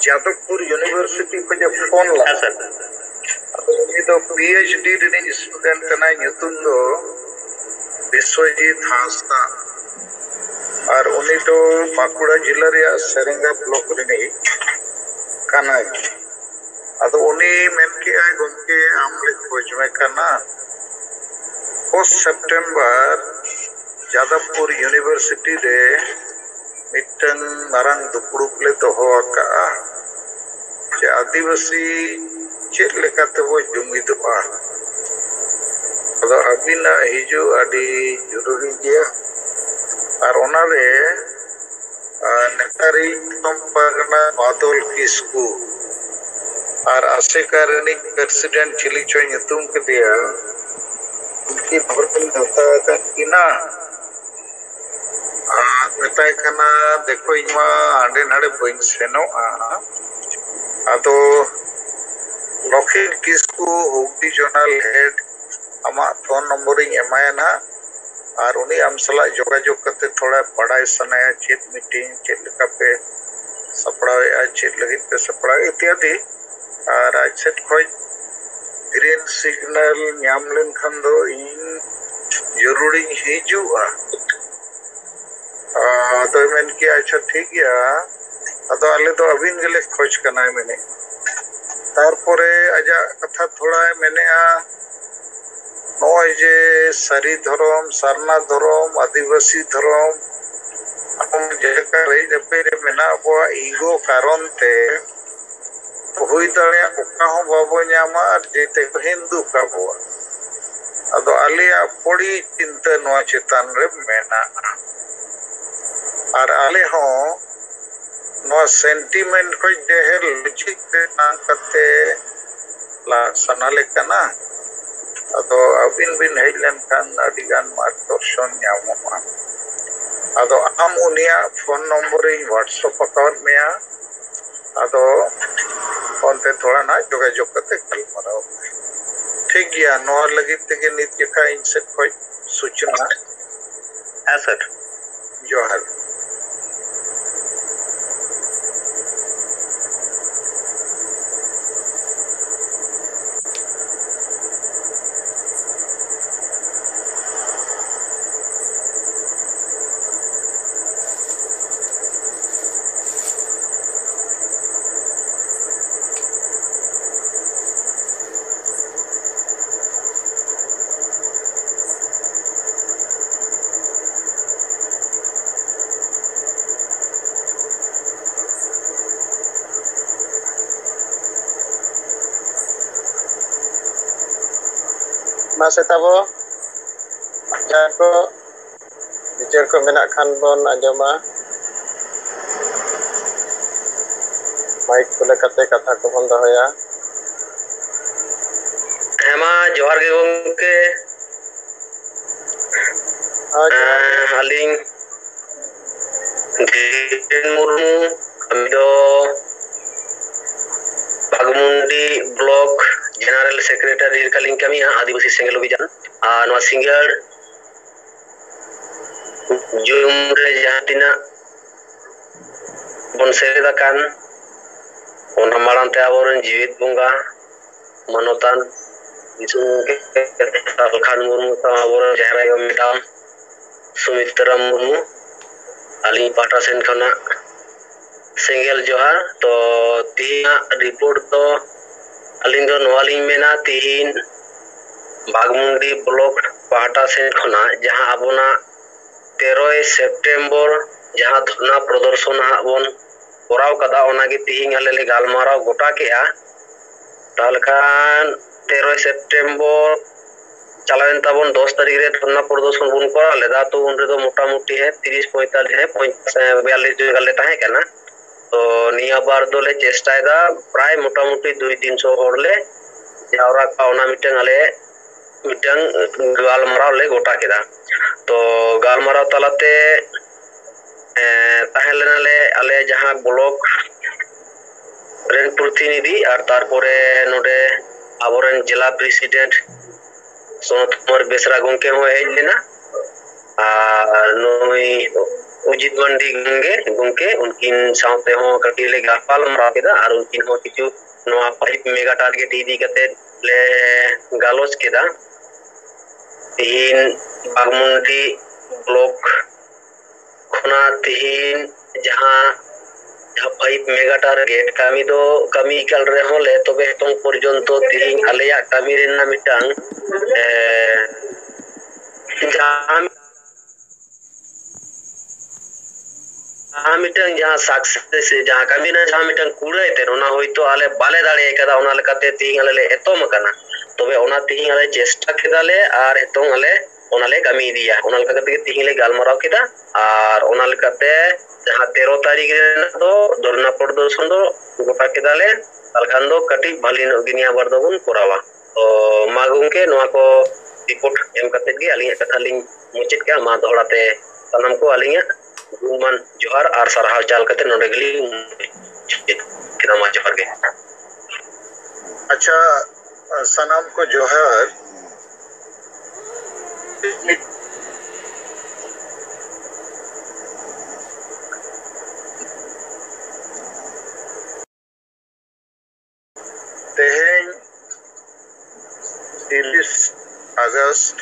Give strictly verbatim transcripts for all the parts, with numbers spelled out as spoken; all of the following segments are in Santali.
ᱡᱟᱫᱚᱵᱽᱯᱩᱨ ᱤᱭᱩᱱᱤᱵᱷᱟᱨᱥᱤᱴᱤ ᱠᱷᱚᱱ ᱮ ᱯᱷᱳᱱ ᱞᱮᱫᱟ᱾ ᱦᱮᱸ, ᱥᱟᱨ᱾ ᱟᱫᱚ ᱩᱱᱤ ᱫᱚ ᱯᱤ ᱮᱭᱤᱪ ᱰᱤ ᱨᱤᱱᱤᱡ ᱥᱴᱩᱰᱮᱱᱴ ᱠᱟᱱᱟᱭ, ᱧᱩᱛᱩᱢ ᱫᱚ ᱵᱤᱥᱣᱚᱡᱤᱛ ᱦᱟᱸᱥᱫᱟ᱾ ᱟᱨ ᱩᱱᱤ ᱫᱚ ᱵᱟᱸᱠᱩᱲᱟ ᱡᱤᱞᱟᱹ ᱨᱮᱭᱟᱜ ᱥᱮᱨᱮᱝᱜᱟ ᱵᱞᱚᱠ ᱨᱤᱱᱤᱡ ᱠᱟᱱᱟᱭ᱾ ᱟᱫᱚ ᱩᱱᱤ ᱢᱮᱱ ᱠᱮᱜᱼᱟᱭ, "ᱜᱚᱢᱠᱮ, ᱟᱢ ᱞᱮ ᱠᱷᱚᱡᱽ ᱢᱮ ᱠᱟᱱᱟ, ᱯᱷᱳᱨᱛᱷ ᱥᱮᱯᱴᱮᱢᱵᱟᱨ ᱡᱟᱫᱚᱵᱽᱯᱩᱨ ᱤᱭᱩᱱᱤᱵᱷᱟᱨᱥᱤᱴᱤ ᱨᱮ ᱢᱤᱫᱴᱟᱝ ᱢᱟᱨᱟᱝ ᱫᱩᱯᱲᱩᱵ ᱞᱮ ᱫᱚᱦᱚ ᱟᱠᱟᱜᱼᱟ ᱡᱮ ᱟᱹᱫᱤᱵᱟᱹᱥᱤ ᱪᱮᱫ ᱞᱮᱠᱟ ᱛᱮᱵᱚ ᱡᱩᱢᱤᱫᱚᱜᱼᱟ᱾ ᱟᱫᱚ ᱟᱹᱵᱤᱱᱟᱜ ᱦᱤᱡᱩᱜ ᱟᱹᱰᱤ ᱡᱚᱨᱩᱨᱤ ᱜᱮᱭᱟ, ᱟᱨ ᱚᱱᱟᱨᱮ ᱟᱨ ᱱᱮᱛᱟᱨᱤᱡ ᱫᱤᱥᱚᱢ ᱯᱟᱨᱜᱟᱱᱟ ᱵᱟᱫᱚᱞ ᱠᱤᱥᱠᱩ ᱟᱨ ᱟᱥᱮᱠᱟ ᱨᱤᱱᱤᱡ ᱯᱨᱮᱥᱤᱰᱮᱱᱴ ᱪᱤᱞᱤ ᱪᱚᱭ ᱧᱩᱛᱩᱢ ᱠᱮᱫᱮᱭᱟ, ᱩᱱᱠᱤᱱ ᱦᱚᱲ ᱠᱤᱱ ᱱᱮᱣᱛᱟ ᱟᱠᱟᱫ ᱠᱤᱱᱟ᱾ ᱟᱨ ᱢᱮᱛᱟᱭ ᱠᱟᱱᱟ, 'ᱫᱮᱠᱷᱚ, ᱤᱧ ᱢᱟ ᱦᱟᱸᱰᱮ ᱱᱟᱰᱮ ᱵᱟᱹᱧ ᱥᱮᱱᱚᱜᱼᱟ, ᱟᱫᱚ ᱞᱚᱠᱷᱤᱱ ᱠᱤᱥᱠᱩ, ᱦᱩᱜᱽᱞᱤ ᱡᱚᱱᱟᱞ ᱦᱮᱰ, ᱟᱢᱟᱜ ᱯᱷᱳᱱ ᱱᱚᱢᱵᱚᱨᱤᱧ ᱮᱢᱟᱭᱟ ᱱᱟᱦᱟᱜ, ᱟᱨ ᱩᱱᱤ ᱟᱢ ᱥᱟᱞᱟᱜ ᱡᱳᱜᱟᱡᱳᱜᱽ ᱠᱟᱛᱮ ᱛᱷᱚᱲᱟ ᱵᱟᱰᱟᱭ ᱥᱟᱱᱟᱭᱟ, ᱪᱮᱫ ᱢᱤᱴᱤᱝ, ᱪᱮᱫ ᱞᱮᱠᱟ ᱯᱮ ᱥᱟᱯᱲᱟᱣᱮᱫᱼᱟ, ᱪᱮᱫ ᱞᱟᱹᱜᱤᱫ ᱯᱮ ᱥᱟᱯᱲᱟᱣ ᱤᱛᱭᱟᱫᱤ᱾ ᱟᱨ ᱟᱡ ᱥᱮᱫ ᱠᱷᱚᱱ ᱜᱨᱤᱱ ᱥᱤᱜᱽᱱᱟᱞ ᱧᱟᱢ ᱞᱮᱱᱠᱷᱟᱱ ᱫᱚ ᱤᱧ ᱡᱟᱹᱨᱩᱲᱤᱧ ᱦᱤᱡᱩᱜᱼᱟ᱾ ᱟᱫᱚᱭ ᱢᱮᱱ ᱠᱮᱜᱼᱟ, 'ᱟᱪᱪᱷᱟ, ᱴᱷᱤᱠ ᱜᱮᱭᱟ, ᱟᱫᱚ ᱟᱞᱮ ᱫᱚ ᱟᱹᱵᱤᱱ ᱜᱮᱞᱮ ᱠᱷᱚᱡᱽ ᱠᱟᱱᱟᱭ' ᱢᱮᱱᱮᱫ᱾ ᱛᱟᱨᱯᱚᱨᱮ ᱟᱡᱟᱜ ᱠᱟᱛᱷᱟ ᱛᱷᱚᱲᱟᱭ ᱢᱮᱱᱮᱜᱼᱟ, ᱱᱚᱜᱼᱚᱭ ᱡᱮ ᱥᱟᱹᱨᱤ ᱫᱷᱚᱨᱚᱢ, ᱥᱟᱨᱱᱟ ᱫᱷᱚᱨᱚᱢ, ᱟᱹᱫᱤᱵᱟᱹᱥᱤ ᱫᱷᱚᱨᱚᱢ, ᱟᱵᱚ ᱡᱮᱞᱮᱠᱟ ᱨᱮᱡ ᱨᱮᱯᱮᱡ ᱨᱮ ᱢᱮᱱᱟᱜ ᱵᱚᱣᱟ, ᱤᱜᱳ ᱠᱟᱨᱚᱱ ᱛᱮ ᱦᱩᱭ ᱫᱟᱲᱮᱭᱟᱜ ᱚᱠᱟ ᱦᱚᱸ ᱵᱟᱵᱚ ᱧᱟᱢᱟ ᱟᱨ ᱡᱮᱛᱮ ᱠᱚ ᱦᱤᱱᱫᱩ ᱠᱟᱵᱚᱣᱟ᱾ ᱟᱫᱚ ᱟᱞᱮᱭᱟᱜ ᱵᱟᱹᱲᱤ ᱪᱤᱱᱛᱟᱹ ᱱᱚᱣᱟ ᱪᱮᱛᱟᱱ ᱨᱮ ᱢᱮᱱᱟᱜᱼᱟ᱾ ᱟᱨ ᱟᱞᱮ ᱦᱚᱸ ᱱᱚᱣᱟ ᱥᱮᱱᱴᱤᱢᱮᱱᱴ ᱠᱷᱚᱱ ᱰᱷᱮᱨ ᱞᱚᱡᱤᱠ ᱨᱮ ᱵᱟᱝ ᱠᱟᱛᱮ ᱞᱟᱦᱟᱜ ᱥᱟᱱᱟ ᱞᱮ ᱠᱟᱱᱟ᱾ ᱟᱫᱚ ᱟᱹᱵᱤᱱ ᱵᱤᱱ ᱦᱮᱡ ᱞᱮᱱᱠᱷᱟᱱ ᱟᱹᱰᱤ ᱜᱟᱱ ᱢᱟᱨᱜᱚᱫᱚᱨᱥᱚᱱ ᱧᱟᱢᱚᱜᱼᱟ᱾ ᱟᱫᱚ ᱟᱢ ᱩᱱᱤᱭᱟᱜ ᱯᱷᱳᱱ ᱱᱚᱢᱵᱚᱨᱤᱧ ᱣᱟᱴᱥᱮᱯ ᱟᱠᱟᱣᱟᱫ ᱢᱮᱭᱟ, ᱟᱫᱚ ᱚᱱᱛᱮ ᱛᱷᱚᱲᱟ ᱱᱟᱜ ᱡᱳᱜᱟᱡᱳᱜᱽ ᱠᱟᱛᱮ ᱜᱟᱞᱢᱟᱨᱟᱣ ᱯᱮ᱾ ᱴᱷᱤᱠ ᱜᱮᱭᱟ, ᱱᱚᱣᱟ ᱞᱟᱹᱜᱤᱫ ᱛᱮᱜᱮ ᱱᱤᱛ ᱡᱚᱠᱷᱟ ᱤᱧ ᱥᱮᱫ ᱠᱷᱚᱱ ᱥᱩᱪᱚᱱᱟ᱾ ᱦᱮᱸ, ᱥᱟᱨ᱾ ᱡᱚᱦᱟᱨ᱾ ᱢᱟᱥᱮ ᱛᱟᱵᱚ, ᱡᱟᱦᱟᱸ ᱠᱚ ᱵᱤᱪᱟᱹᱨ ᱠᱚ ᱢᱮᱱᱟᱜ ᱠᱷᱟᱱ ᱵᱚᱱ ᱟᱸᱡᱚᱢᱟ᱾ ᱢᱟᱭᱤᱠ ᱠᱚ ᱞᱮᱠᱟᱛᱮ ᱠᱟᱛᱷᱟ ᱠᱚᱵᱚᱱ ᱫᱚᱦᱚᱭᱟ᱾ ᱦᱮᱸ ᱢᱟ, ᱡᱚᱦᱟᱨ ᱜᱮ ᱜᱚᱢᱠᱮ᱾ ᱦᱳᱭ, ᱡᱚᱦᱟᱨ ᱜᱮ᱾ ᱦᱮᱸ, ᱟᱹᱞᱤᱧ ᱫᱷᱤᱨᱮᱱ ᱢᱩᱨᱢᱩ, ᱠᱟᱹᱢᱤ ᱫᱚ ᱵᱟᱜᱽᱢᱩᱱᱰᱤ block general secretary ᱞᱮᱠᱟᱞᱤᱧ ᱠᱟᱹᱢᱤᱭᱟ, ᱟᱹᱫᱤᱵᱟᱹᱥᱤ ᱥᱮᱸᱜᱮᱞ ᱚᱵᱷᱤᱡᱟᱱ᱾ ᱟᱨ ᱱᱚᱣᱟ ᱥᱤᱸᱜᱟᱹᱲ ᱡᱩᱞᱩᱢ ᱨᱮ ᱡᱟᱦᱟᱸ ᱛᱤᱱᱟᱹᱜ ᱵᱚᱱ ᱥᱮᱞᱮᱫ ᱟᱠᱟᱱ, ᱚᱱᱟ ᱢᱟᱲᱟᱝ ᱛᱮ ᱟᱵᱚᱨᱮᱱ ᱡᱤᱣᱤᱫ ᱵᱚᱸᱜᱟ ᱢᱟᱱᱚᱛᱟᱱ ᱫᱤᱥᱚᱢ ᱜᱚᱢᱠᱮ ᱥᱟᱞᱠᱷᱟᱱ ᱢᱩᱨᱢᱩ ᱥᱟᱶ ᱟᱵᱚᱨᱮᱱ ᱡᱟᱦᱮᱨ ᱟᱭᱳ ᱢᱮᱰᱟᱢ ᱥᱩᱢᱤᱛᱨᱟ ᱢᱩᱨᱢᱩ, ᱟᱹᱞᱤᱧ ᱯᱟᱦᱴᱟ ᱥᱮᱱ ᱠᱷᱚᱱᱟᱜ ᱥᱮᱸᱜᱮᱞ ᱡᱚᱦᱟᱨ᱾ ᱛᱚ, ᱛᱮᱦᱮᱧᱟᱜ report ᱫᱚ ᱟᱹᱞᱤᱧ ᱫᱚ ᱱᱚᱣᱟ ᱞᱤᱧ ᱢᱮᱱᱟ, ᱛᱮᱦᱮᱧ ᱵᱟᱜᱽᱢᱩᱱᱰᱤ block ᱯᱟᱦᱴᱟ ᱥᱮᱱ ᱠᱷᱚᱱᱟᱜ ᱡᱟᱦᱟᱸ ᱟᱵᱚᱱᱟᱜ ᱛᱮᱨᱚᱭ September ᱡᱟᱦᱟᱸ ᱫᱷᱚᱨᱱᱟ ᱯᱨᱚᱫᱚᱨᱥᱚᱱ ᱦᱟᱸᱜ ᱵᱚᱱ ᱠᱚᱨᱟᱣ ᱠᱟᱫᱟ, ᱚᱱᱟᱜᱮ ᱛᱮᱦᱮᱧ ᱟᱞᱮ ᱞᱮ ᱜᱟᱞᱢᱟᱨᱟᱣ ᱜᱚᱴᱟ ᱠᱮᱜᱼᱟ᱾ ᱛᱟᱦᱚᱞᱮ ᱠᱷᱟᱱ ᱛᱮᱨᱚᱭ September ᱪᱟᱞᱟᱣᱮᱱ ᱛᱟᱵᱚᱱ ᱫᱚᱥ ᱛᱟᱹᱨᱤᱠᱷ ᱨᱮ ᱫᱷᱚᱨᱱᱟ ᱯᱨᱚᱫᱚᱨᱥᱚᱱ ᱵᱚᱱ ᱠᱚᱨᱟᱣ ᱞᱮᱫᱟ, ᱛᱚ ᱩᱱ ᱨᱮᱫᱚ ᱢᱚᱴᱟᱢᱩᱴᱤ ᱦᱮᱸ ᱛᱤᱨᱤᱥ ᱯᱚᱸᱭᱛᱟᱞᱤᱥ ᱦᱮᱸ ᱯᱚᱸᱭᱛᱟᱞᱤᱥ ᱵᱤᱭᱟᱞᱞᱤᱥ ᱡᱚᱱ ᱜᱟᱱ ᱞᱮ ᱛᱟᱦᱮᱸ ᱠᱟᱱᱟ᱾ ᱛᱚ ᱱᱤᱭᱟᱹ ᱵᱟᱨ ᱫᱚᱞᱮ ᱪᱮᱥᱴᱟᱭᱮᱫᱟ ᱯᱨᱟᱭ ᱢᱚᱴᱟᱢᱩᱴᱤ ᱫᱩᱭ ᱛᱤᱱᱥᱚ ᱦᱚᱲ ᱞᱮ ᱡᱟᱣᱨᱟ ᱠᱚᱣᱟ, ᱚᱱᱟ ᱢᱤᱫᱴᱟᱝ ᱟᱞᱮ ᱢᱤᱫᱴᱟᱝ ᱜᱟᱞᱢᱟᱨᱟᱣ ᱞᱮ ᱜᱚᱴᱟ ᱠᱮᱫᱟ᱾ ᱛᱚ ᱜᱟᱞᱢᱟᱨᱟᱣ ᱛᱟᱞᱟᱛᱮ, ᱮᱸ, ᱛᱟᱦᱮᱸ ᱞᱮᱱᱟᱞᱮ ᱟᱞᱮ ᱡᱟᱦᱟᱸ block ᱨᱮᱱ ᱯᱨᱚᱛᱤᱱᱤᱫᱷᱤ ᱟᱨ ᱛᱟᱨᱯᱚᱨᱮ ᱱᱚᱰᱮ ᱟᱵᱚᱨᱮᱱ ᱡᱮᱞᱟ president ᱥᱚᱱᱚᱛ ᱠᱩᱢᱟᱨ ᱵᱮᱥᱨᱟ ᱜᱚᱢᱠᱮ ᱦᱚᱸ ᱦᱮᱡ ᱞᱮᱱᱟ, ᱟᱨ ᱱᱩᱭ ᱚᱡᱤᱛ ᱢᱟᱱᱰᱤ ᱜᱚᱢᱠᱮ, ᱜᱚᱢᱠᱮ ᱩᱱᱠᱤᱱ ᱥᱟᱶᱛᱮ ᱦᱚᱸ ᱠᱟᱹᱴᱤᱡ ᱞᱮ ᱜᱟᱯᱟᱞ ᱢᱟᱨᱟᱣ ᱠᱮᱫᱟ ᱟᱨ ᱩᱱᱠᱤᱱ ᱦᱚᱸ ᱠᱤᱪᱷᱩ ᱱᱚᱣᱟ five mega target ᱤᱫᱤ ᱠᱟᱛᱮ ᱞᱮ ᱜᱟᱞᱚᱪ ᱠᱮᱫᱟ᱾ ᱛᱤᱦᱤᱧ ᱵᱟᱜᱽᱢᱩᱱᱰᱤ block ᱠᱷᱚᱱᱟᱜ ᱛᱤᱦᱤᱧ ᱡᱟᱦᱟᱸ, ᱡᱟᱦᱟᱸ five mega target ᱠᱟᱹᱢᱤ ᱫᱚ ᱠᱟᱹᱢᱤ ᱟᱠᱟᱫ ᱨᱮᱦᱚᱸ ᱞᱮ, ᱛᱚᱵᱮ ᱱᱤᱛᱚᱝ ᱯᱚᱨᱡᱚᱱᱛᱚ ᱛᱤᱦᱤᱧ ᱟᱞᱮᱭᱟᱜ ᱠᱟᱹᱢᱤ ᱨᱮᱱᱟᱜ ᱢᱤᱫᱴᱟᱝ, ᱮ, ᱡᱟᱦᱟᱸ ᱟᱨ ᱢᱤᱫᱴᱟᱝ ᱡᱟᱦᱟᱸ success ᱥᱮ ᱡᱟᱦᱟᱸ ᱠᱟᱹᱢᱤ ᱨᱮᱱᱟᱜ ᱡᱟᱦᱟᱸ ᱢᱤᱫᱴᱟᱝ ᱠᱩᱲᱟᱹᱭ ᱛᱮ, ᱚᱱᱟ ᱦᱚᱭᱛᱳ ᱟᱞᱮ ᱵᱟᱞᱮ ᱫᱟᱲᱮ ᱟᱠᱟᱫᱟ, ᱚᱱᱟ ᱞᱮᱠᱟᱛᱮ ᱛᱮᱦᱤᱧ ᱟᱞᱮ ᱞᱮ ᱮᱛᱚᱢ ᱟᱠᱟᱱᱟ᱾ ᱛᱚᱵᱮ ᱚᱱᱟ ᱛᱮᱦᱤᱧ ᱟᱞᱮ ᱪᱮᱥᱴᱟ ᱠᱮᱫᱟᱞᱮ ᱟᱨ ᱱᱤᱛᱚᱝ ᱟᱞᱮ ᱚᱱᱟᱞᱮ ᱠᱟᱹᱢᱤ ᱤᱫᱤᱭᱟ᱾ ᱚᱱᱟ ᱞᱮᱠᱟ ᱠᱟᱛᱮ ᱜᱮ ᱛᱮᱦᱤᱧ ᱞᱮ ᱜᱟᱞᱢᱟᱨᱟᱣ ᱠᱮᱫᱟ᱾ ᱟᱨ ᱚᱱᱟ ᱞᱮᱠᱟᱛᱮ ᱡᱟᱦᱟᱸ ᱛᱮᱨᱚ ᱛᱟᱹᱨᱤᱠᱷ ᱨᱮᱱᱟᱜ ᱫᱚ ᱫᱷᱚᱨᱱᱟ ᱯᱨᱚᱫᱚᱨᱥᱚᱱ ᱫᱚ ᱜᱚᱴᱟ ᱠᱮᱫᱟᱞᱮ᱾ ᱛᱟᱦᱞᱮ ᱠᱷᱟᱱ ᱫᱚ ᱠᱟᱹᱴᱤᱡ ᱵᱷᱟᱞᱤ ᱧᱚᱜ ᱜᱮ ᱱᱤᱭᱟᱹ ᱵᱟᱨ ᱫᱚᱵᱚᱱ ᱠᱚᱨᱟᱣᱟ᱾ ᱛᱚ ᱢᱟ ᱜᱚᱢᱠᱮ, ᱱᱚᱣᱟ ᱠᱚ ᱨᱤᱯᱳᱨᱴ ᱮᱢ ᱠᱟᱛᱮ ᱜᱮ ᱟᱹᱞᱤᱧᱟᱜ ᱠᱟᱛᱷᱟ ᱞᱤᱧ ᱢᱩᱪᱟᱹᱫ ᱠᱟᱜᱼᱟ᱾ ᱢᱟ ᱫᱚᱦᱲᱟ ᱛᱮ ᱥᱟᱱᱟᱢ ᱠᱚ ᱟᱹᱞᱤᱧᱟᱜ ᱜᱩᱱᱢᱟᱱ ᱡᱚᱦᱟᱨ ᱟᱨ ᱥᱟᱨᱦᱟᱣ ᱪᱟᱞ ᱠᱟᱛᱮ ᱱᱚᱰᱮ ᱜᱮᱞᱤᱧ ᱢᱩᱪᱟᱹᱫ ᱠᱮᱫᱟ᱾ ᱢᱟ ᱡᱚᱦᱟᱨ ᱜᱮ᱾ ᱟᱪᱪᱷᱟ, ᱥᱟᱱᱟᱢ ᱠᱚ ᱡᱚᱦᱟᱨ᱾ ᱛᱮᱦᱮᱧ ᱛᱤᱨᱤᱥ ᱟᱜᱚᱥᱴ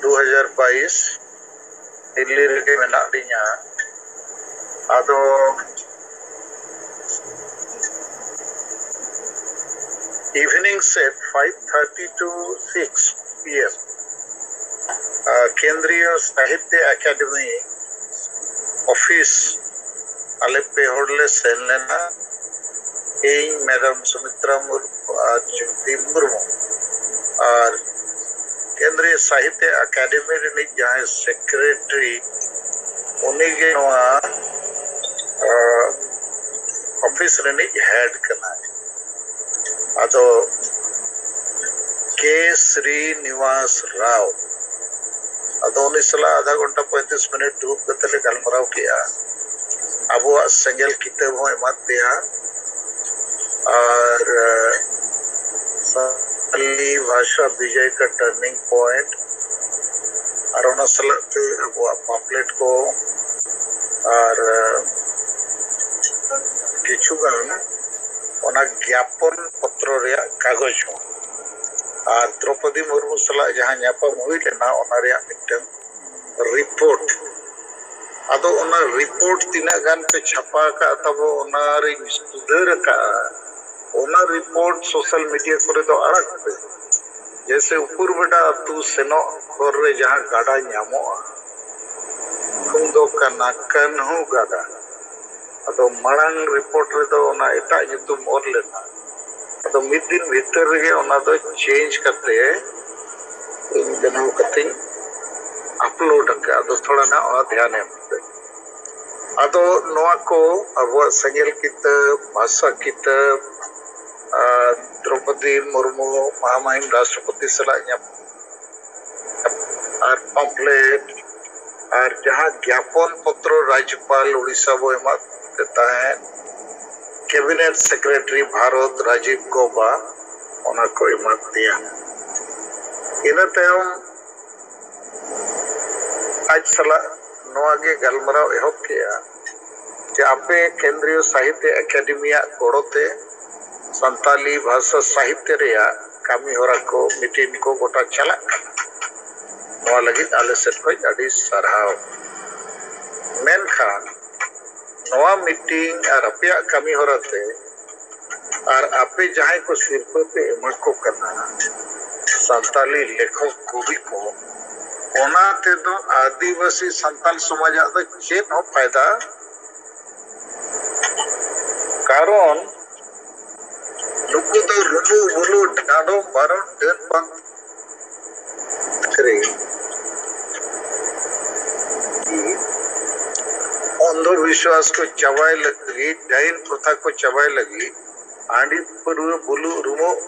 ᱫᱩ ᱦᱟᱡᱟᱨ ᱵᱟᱭᱤᱥ, ᱫᱤᱞᱞᱤ ᱨᱮᱜᱮ ᱢᱮᱱᱟᱜ ᱞᱤᱧᱟ᱾ ᱟᱫᱚ evening set five thirty to six P M, Kendriya Sahitya Akademi office ᱟᱞᱮ ᱯᱮ ᱦᱚᱲ ᱞᱮ ᱥᱮᱱ ᱞᱮᱱᱟ᱾ ᱤᱧ, ᱢᱮᱰᱟᱢ ᱥᱩᱢᱤᱛᱨᱟ ᱢᱩᱨᱢᱩ ᱟᱨ ᱡᱳᱛᱤ ᱢᱩᱨᱢᱩ, ᱟᱨ ᱠᱮᱱᱫᱨᱤᱭᱚ ᱥᱟᱦᱤᱛᱭᱚ ᱮᱠᱟᱰᱮᱢᱤ ᱨᱤᱱᱤᱡ ᱡᱟᱦᱟᱸᱭ ᱥᱮᱠᱨᱮᱴᱟᱨᱤ, ᱩᱱᱤᱜᱮ ᱱᱚᱣᱟ ᱚᱯᱷᱤᱥ ᱨᱤᱱᱤᱡ ᱦᱮᱰ ᱠᱟᱱᱟᱭ᱾ ᱟᱫᱚ ᱠᱮ ᱥᱨᱤᱱᱤᱵᱟᱥ ᱨᱟᱣ, ᱟᱫᱚ ᱩᱱᱤ ᱥᱟᱞᱟᱜ ᱟᱫᱷᱟ ᱜᱷᱚᱱᱴᱟ ᱯᱚᱸᱭᱛᱨᱤᱥ ᱢᱤᱱᱤᱴ ᱫᱩᱲᱩᱵ ᱠᱟᱛᱮ ᱞᱮ ᱜᱟᱞᱢᱟᱨᱟᱣ ᱠᱮᱜᱼᱟ᱾ ᱟᱵᱚᱣᱟᱜ ᱥᱮᱸᱜᱮᱞ ᱠᱤᱛᱟᱹᱵ ᱦᱚᱸ ᱮᱢᱟᱫ ᱯᱮᱭᱟ, ᱟᱨ ᱥᱟᱱᱛᱟᱞᱤ ᱵᱷᱟᱥᱟ ᱵᱤᱡᱚᱭ ᱠᱟ ᱴᱟᱨᱱᱤᱝ ᱯᱚᱭᱮᱱᱴ, ᱟᱨ ᱚᱱᱟ ᱥᱟᱞᱟᱜ ᱛᱮ ᱟᱵᱚᱣᱟᱜ ᱯᱟᱢᱯᱞᱮᱴ ᱠᱚ ᱟᱨ ᱠᱤᱪᱷᱩ ᱜᱟᱱ ᱚᱱᱟ ᱜᱮᱭᱟᱯᱚᱱ ᱯᱚᱛᱨᱚ ᱨᱮᱭᱟᱜ ᱠᱟᱜᱚᱡᱽ ᱦᱚᱸ, ᱟᱨ ᱫᱨᱚᱯᱚᱫᱤ ᱢᱩᱨᱢᱩ ᱥᱟᱞᱟᱜ ᱡᱟᱦᱟᱸ ᱧᱟᱯᱟᱢ ᱦᱩᱭ ᱞᱮᱱᱟ, ᱚᱱᱟ ᱨᱮᱭᱟᱜ ᱢᱤᱫᱴᱟᱝ ᱨᱤᱯᱳᱨᱴ᱾ ᱟᱫᱚ ᱚᱱᱟ ᱨᱤᱯᱳᱨᱴ ᱛᱤᱱᱟᱹᱜ ᱜᱟᱱ ᱯᱮ ᱪᱷᱟᱯᱟ ᱟᱠᱟᱫ ᱛᱟᱵᱚ, ᱚᱱᱟ ᱨᱤᱧ ᱥᱩᱫᱷᱟᱹᱨ ᱟᱠᱟᱫᱼᱟ᱾ ᱚᱱᱟ ᱨᱤᱯᱳᱨᱴ ᱥᱳᱥᱟᱞ ᱢᱤᱰᱤᱭᱟ ᱠᱚᱨᱮ ᱫᱚ ᱟᱲᱟᱜ ᱯᱮ᱾ ᱡᱮᱭᱥᱮ ᱩᱯᱩᱨᱵᱮᱰᱟ ᱟᱹᱛᱩ ᱥᱮᱱᱚᱜ ᱦᱚᱨ ᱨᱮ ᱡᱟᱦᱟᱸ ᱜᱟᱰᱟ ᱧᱟᱢᱚᱜᱼᱟ, ᱧᱩᱛᱩᱢ ᱫᱚ ᱠᱟᱱᱟ ᱠᱟᱹᱱᱦᱩ ᱜᱟᱰᱟ᱾ ᱟᱫᱚ ᱢᱟᱲᱟᱝ ᱨᱤᱯᱳᱨᱴ ᱨᱮᱫᱚ ᱚᱱᱟ ᱮᱴᱟᱜ ᱧᱩᱛᱩᱢ ᱚᱞ ᱞᱮᱱᱟ᱾ ᱟᱫᱚ ᱢᱤᱫ ᱫᱤᱱ ᱵᱷᱤᱛᱟᱹᱨ ᱨᱮᱜᱮ ᱚᱱᱟ ᱫᱚ ᱪᱮᱧᱡᱽ ᱠᱟᱛᱮ ᱤᱧ ᱵᱮᱱᱟᱣ ᱠᱟᱛᱮᱧ ᱟᱯᱞᱳᱰ ᱟᱠᱟᱫᱼᱟ᱾ ᱟᱫᱚ ᱛᱷᱚᱲᱟ ᱱᱟᱜ ᱚᱱᱟ ᱫᱷᱮᱭᱟᱱ ᱮᱢ ᱯᱮ᱾ ᱟᱫᱚ ᱱᱚᱣᱟ ᱠᱚ ᱟᱵᱚᱣᱟᱜ ᱥᱮᱸᱜᱮᱞ ᱠᱤᱛᱟᱹᱵ, ᱵᱷᱟᱥᱟ ᱠᱤᱛᱟᱹᱵ, ᱟᱨ ᱫᱨᱚᱯᱚᱫᱤ ᱢᱩᱨᱢᱩ ᱢᱟᱦᱟᱢᱟᱦᱤᱢ ᱨᱟᱥᱴᱨᱚᱯᱚᱛᱤ ᱥᱟᱞᱟᱜ ᱧᱟᱯᱟᱢ ᱟᱨ ᱯᱟᱢᱯᱞᱮᱴ ᱟᱨ ᱡᱟᱦᱟᱸ ᱜᱮᱭᱟᱯᱚᱱ ᱯᱚᱛᱨᱚ ᱨᱟᱡᱽᱡᱚᱯᱟᱞ ᱩᱲᱤᱥᱥᱟ ᱵᱚ ᱮᱢᱟᱫ ᱠᱚ ᱛᱟᱦᱮᱸᱫ, ᱠᱮᱵᱤᱱᱮᱴ ᱥᱮᱠᱨᱮᱴᱟᱨᱤ ᱵᱷᱟᱨᱚᱛ ᱨᱟᱡᱤᱵᱽ ᱜᱚᱵᱟ, ᱚᱱᱟ ᱠᱚ ᱮᱢᱟᱫ ᱫᱮᱭᱟ᱾ ᱤᱱᱟᱹ ᱛᱟᱭᱚᱢ ᱟᱡ ᱥᱟᱞᱟᱜ ᱱᱚᱣᱟ ᱜᱮ ᱜᱟᱞᱢᱟᱨᱟᱣ ᱮᱦᱚᱵ ᱠᱮᱜᱼᱟ ᱡᱮ ᱟᱯᱮ ᱠᱮᱱᱫᱨᱤᱭᱚ ᱥᱟᱦᱤᱛᱭᱚ ᱮᱠᱟᱰᱮᱢᱤᱭᱟᱜ ᱜᱚᱲᱚ ᱛᱮ ᱥᱟᱱᱛᱟᱞᱤ ᱵᱷᱟᱥᱟ ᱥᱟᱦᱤᱛᱭᱚ ᱨᱮᱭᱟᱜ ᱠᱟᱹᱢᱤ ᱦᱚᱨᱟ ᱠᱚ, ᱢᱤᱴᱤᱝ ᱠᱚ ᱜᱚᱴᱟ ᱪᱟᱞᱟᱜ ᱠᱟᱱᱟ, ᱱᱚᱣᱟ ᱞᱟᱹᱜᱤᱫ ᱟᱞᱮ ᱥᱮᱫ ᱠᱷᱚᱱ ᱟᱹᱰᱤ ᱥᱟᱨᱦᱟᱣ᱾ ᱢᱮᱱᱠᱷᱟᱱ ᱱᱚᱣᱟ ᱢᱤᱴᱤᱝ ᱟᱨ ᱟᱯᱮᱭᱟᱜ ᱠᱟᱹᱢᱤ ᱦᱚᱨᱟ ᱛᱮ ᱟᱨ ᱟᱯᱮ ᱡᱟᱦᱟᱸᱭ ᱠᱚ ᱥᱤᱨᱯᱟᱹ ᱯᱮ ᱮᱢᱟ ᱠᱚ ᱠᱟᱱᱟ ᱥᱟᱱᱛᱟᱞᱤ ᱞᱮᱠᱷᱚᱠ ᱠᱚᱵᱤ ᱠᱚ, ᱚᱱᱟ ᱛᱮᱫᱚ ᱟᱹᱫᱤᱵᱟᱹᱥᱤ ᱥᱟᱱᱛᱟᱞ ᱥᱚᱢᱟᱡᱟᱜ ᱫᱚ ᱪᱮᱫ ᱦᱚᱸ ᱯᱷᱟᱭᱫᱟ, ᱠᱟᱨᱚᱱ ᱱᱩᱠᱩ ᱫᱚ ᱨᱩᱢᱩ ᱵᱩᱞᱩ ᱰᱟᱸᱰᱚᱢ ᱵᱟᱨᱚᱱ ᱰᱟᱹᱱ ᱵᱟᱝ ᱨᱮ ᱚᱱᱫᱷᱚ ᱵᱤᱥᱣᱟᱥ ᱠᱚ ᱪᱟᱵᱟᱭ ᱞᱟᱹᱜᱤᱫ, ᱰᱟᱭᱤᱱ ᱯᱨᱚᱛᱷᱟ ᱠᱚ ᱪᱟᱵᱟᱭ ᱞᱟᱹᱜᱤᱫ, ᱦᱟᱺᱰᱤ ᱯᱟᱹᱨᱣᱟᱹ ᱵᱩᱞᱩᱜ ᱨᱩᱢᱩᱜ,